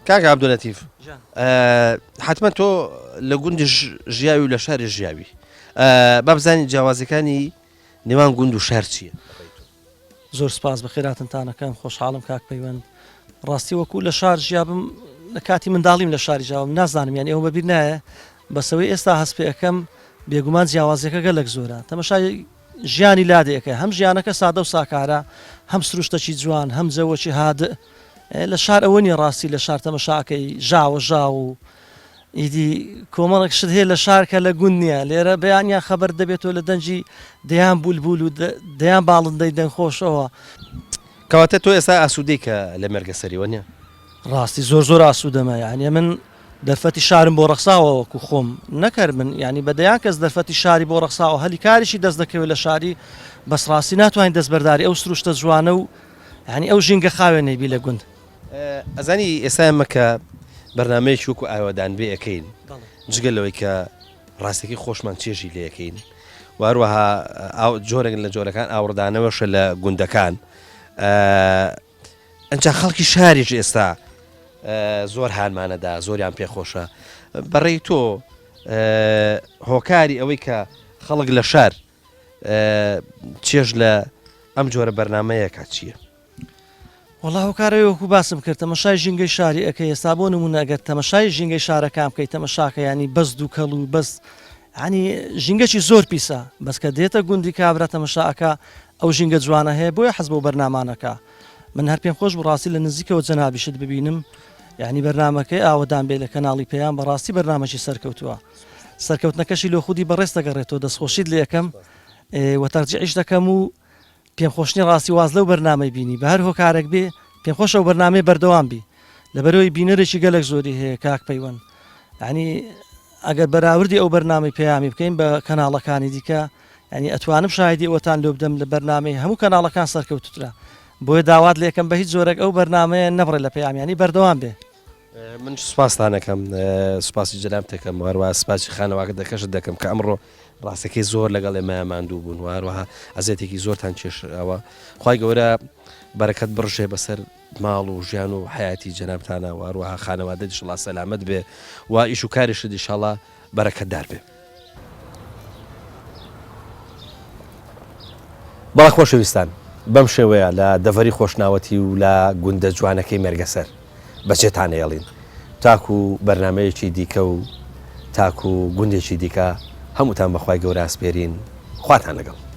کاک عەبدولەتیف حتمما تۆ لە گوندیش ژیاوی و لە شاری ژیاوی با بزانین جیاوازەکانی نێوان گوند و شار چییە؟ زۆر سپاس بەخێراتنتان ئەکەم خۆشحاڵم کاک پەیوەند ڕاستی وەکو لە شار ژیابم لە کاتی منداڵیم لە شاری ژاوم نازانم یان ئێوە بەبیر نایە بەسەوەی ئێستا هەست پێ ئەەکەم بێگومان جیاوازیەکە گەلک زۆرە تەمەشای ژیانی لادێکە هەم ژیانەکە سادە و ساکارە هەم سروشتەکی جوان هەم جەوەکی هادئ لە شار ئەوە نیە ڕاستی لە شار تەمەشاکەی ژاوە ژاو و ئیدی کۆمەڵێک شت هەیە لە شار کە لە گوند نییە لێرە بەیانیان خەبەر دەبێتەوە لە دەنگی دەیان بولبول و دەیان باڵندەی دەنگخۆشەوە. کەواتە تۆ ئێستا ئاسوودەی کە لە مێرگەسەری وەنیە؟ ڕاستی زۆر زۆر ئاسوودەمە یانی من دەرفەتی شارم بۆ ڕەخساوە وەکو خۆم نەکەر من یانی بە دەیان کەس دەرفەتی شاری بۆ ڕەخساوە هەلی کاریشی دەست دەکەوێت لە شاری بەس ڕاستی ناتوانین دەستبەرداری ئەو سروشتە جوانە و یانی ئەو ژینگە خاوێنەی بی لە گوند. ئەزانی ئێستا ئێمە کە بەرنامەیەکی وەکو ئاوەدان بێ ئەکەین جگە لەوەی کە ڕاستەکەی خۆشمان چێژی لێ ئەکەین و هەروەها جۆرێک لە جۆرەکان ئاوڕدانەوەشە لە گوندەکان ئەجا خەڵکی شاریش ئێستا زۆر هانمانەدا زۆریان پێخۆشە بەڕێی تۆ هۆکاری ئەوەی کە خەڵک لە شار چێژ لە ئەم جۆرە بەرنمەیەکە چییە؟ وەڵا هۆکارەوەی وەکو باسم کرد تەمەشای ژینگەی شاری ئەکەی ئێستا بۆ نمونە ئەگەر تەمەشای ژینگەی شارەکان بکەی تەمەشاکە ینی بەس دووکەڵ و بەس ینی ژینگەکی زۆر پیسە بەس کە دێتە گوندی کابرا تەمەشا ئەکا ئەو ژینگە جوانە هەیە بۆیە حەز بەو بەرنامانەکە من هەر پێم خۆش بوو ڕاستی لە نزیکەوە جەنابیشت ببینم یعنی بەرنامەکەی ئاوەدان بێ لە کەناڵی پەیام بەڕاستی بەرنامەکی سەرکەوتووە سەرکەوتنەکەشی لۆ خودی بەڕێز دەگەڕێتەوە دەستخۆشیت لێ ئەکەم وە تەرجیعیش دەکەم و پێم خۆش نیە ڕاستی واز لەو بەرنامەی بینی بە هەر هۆکارێک بێ پێم خۆشە ئەو بەرنامەیە بەردەوام بی لەبەرئەوەی بینەرێکی گەلەک زۆری هەیە کاک پەیوەند یعنی ئەگەر بەراوردی ئەو بەرنامەی پەیامی بکەین بە کەناڵەکانی دیکە یعنی ئەتوانم شاهیدی ئەوەتان لۆ بدەم لە بەرنامەی هەموو کەناڵەکان سەرکەوتوترە بۆیە داوات لێکەم بە هیچ جۆرێک ئەو بەرنامەیە نەبڕێ لە پەیام یعنی بەردەوام بێ. من سوپاستان ئەکەم سوپاسی جەنابت دەکەم و هەروەها سوپاسی خانەوادەکەشت دەکەم کە ئەمڕۆ ڕاستەکەی زۆر لەگەڵ ئێمە ماندوو بوون و هەروەها ئەزیەتێکی زۆرتان کێشاوە خوای گەورە بەرەکەت بڕژێ بەسەر ماڵ و ژیان و حیاتی جەنابتانە و هەروەها خانەوادە ئیشەڵا سەلامەت بێ و ئیش و کاریشت ئیشەڵا بەرەکەتدار بێ. بەڵێ خۆشەویستان بەم شێوەیە لە دەڤەری خۆشناوەتی و لە گوندە جوانەکەی مێرگەسەر بەجێتان ئێڵین تاکو بەرنامەیەکی دیکە و تاکو گوندێکی دیکە هەمووتان بەخوای گەورە ئەسپێرین خواتان لەگەڵ.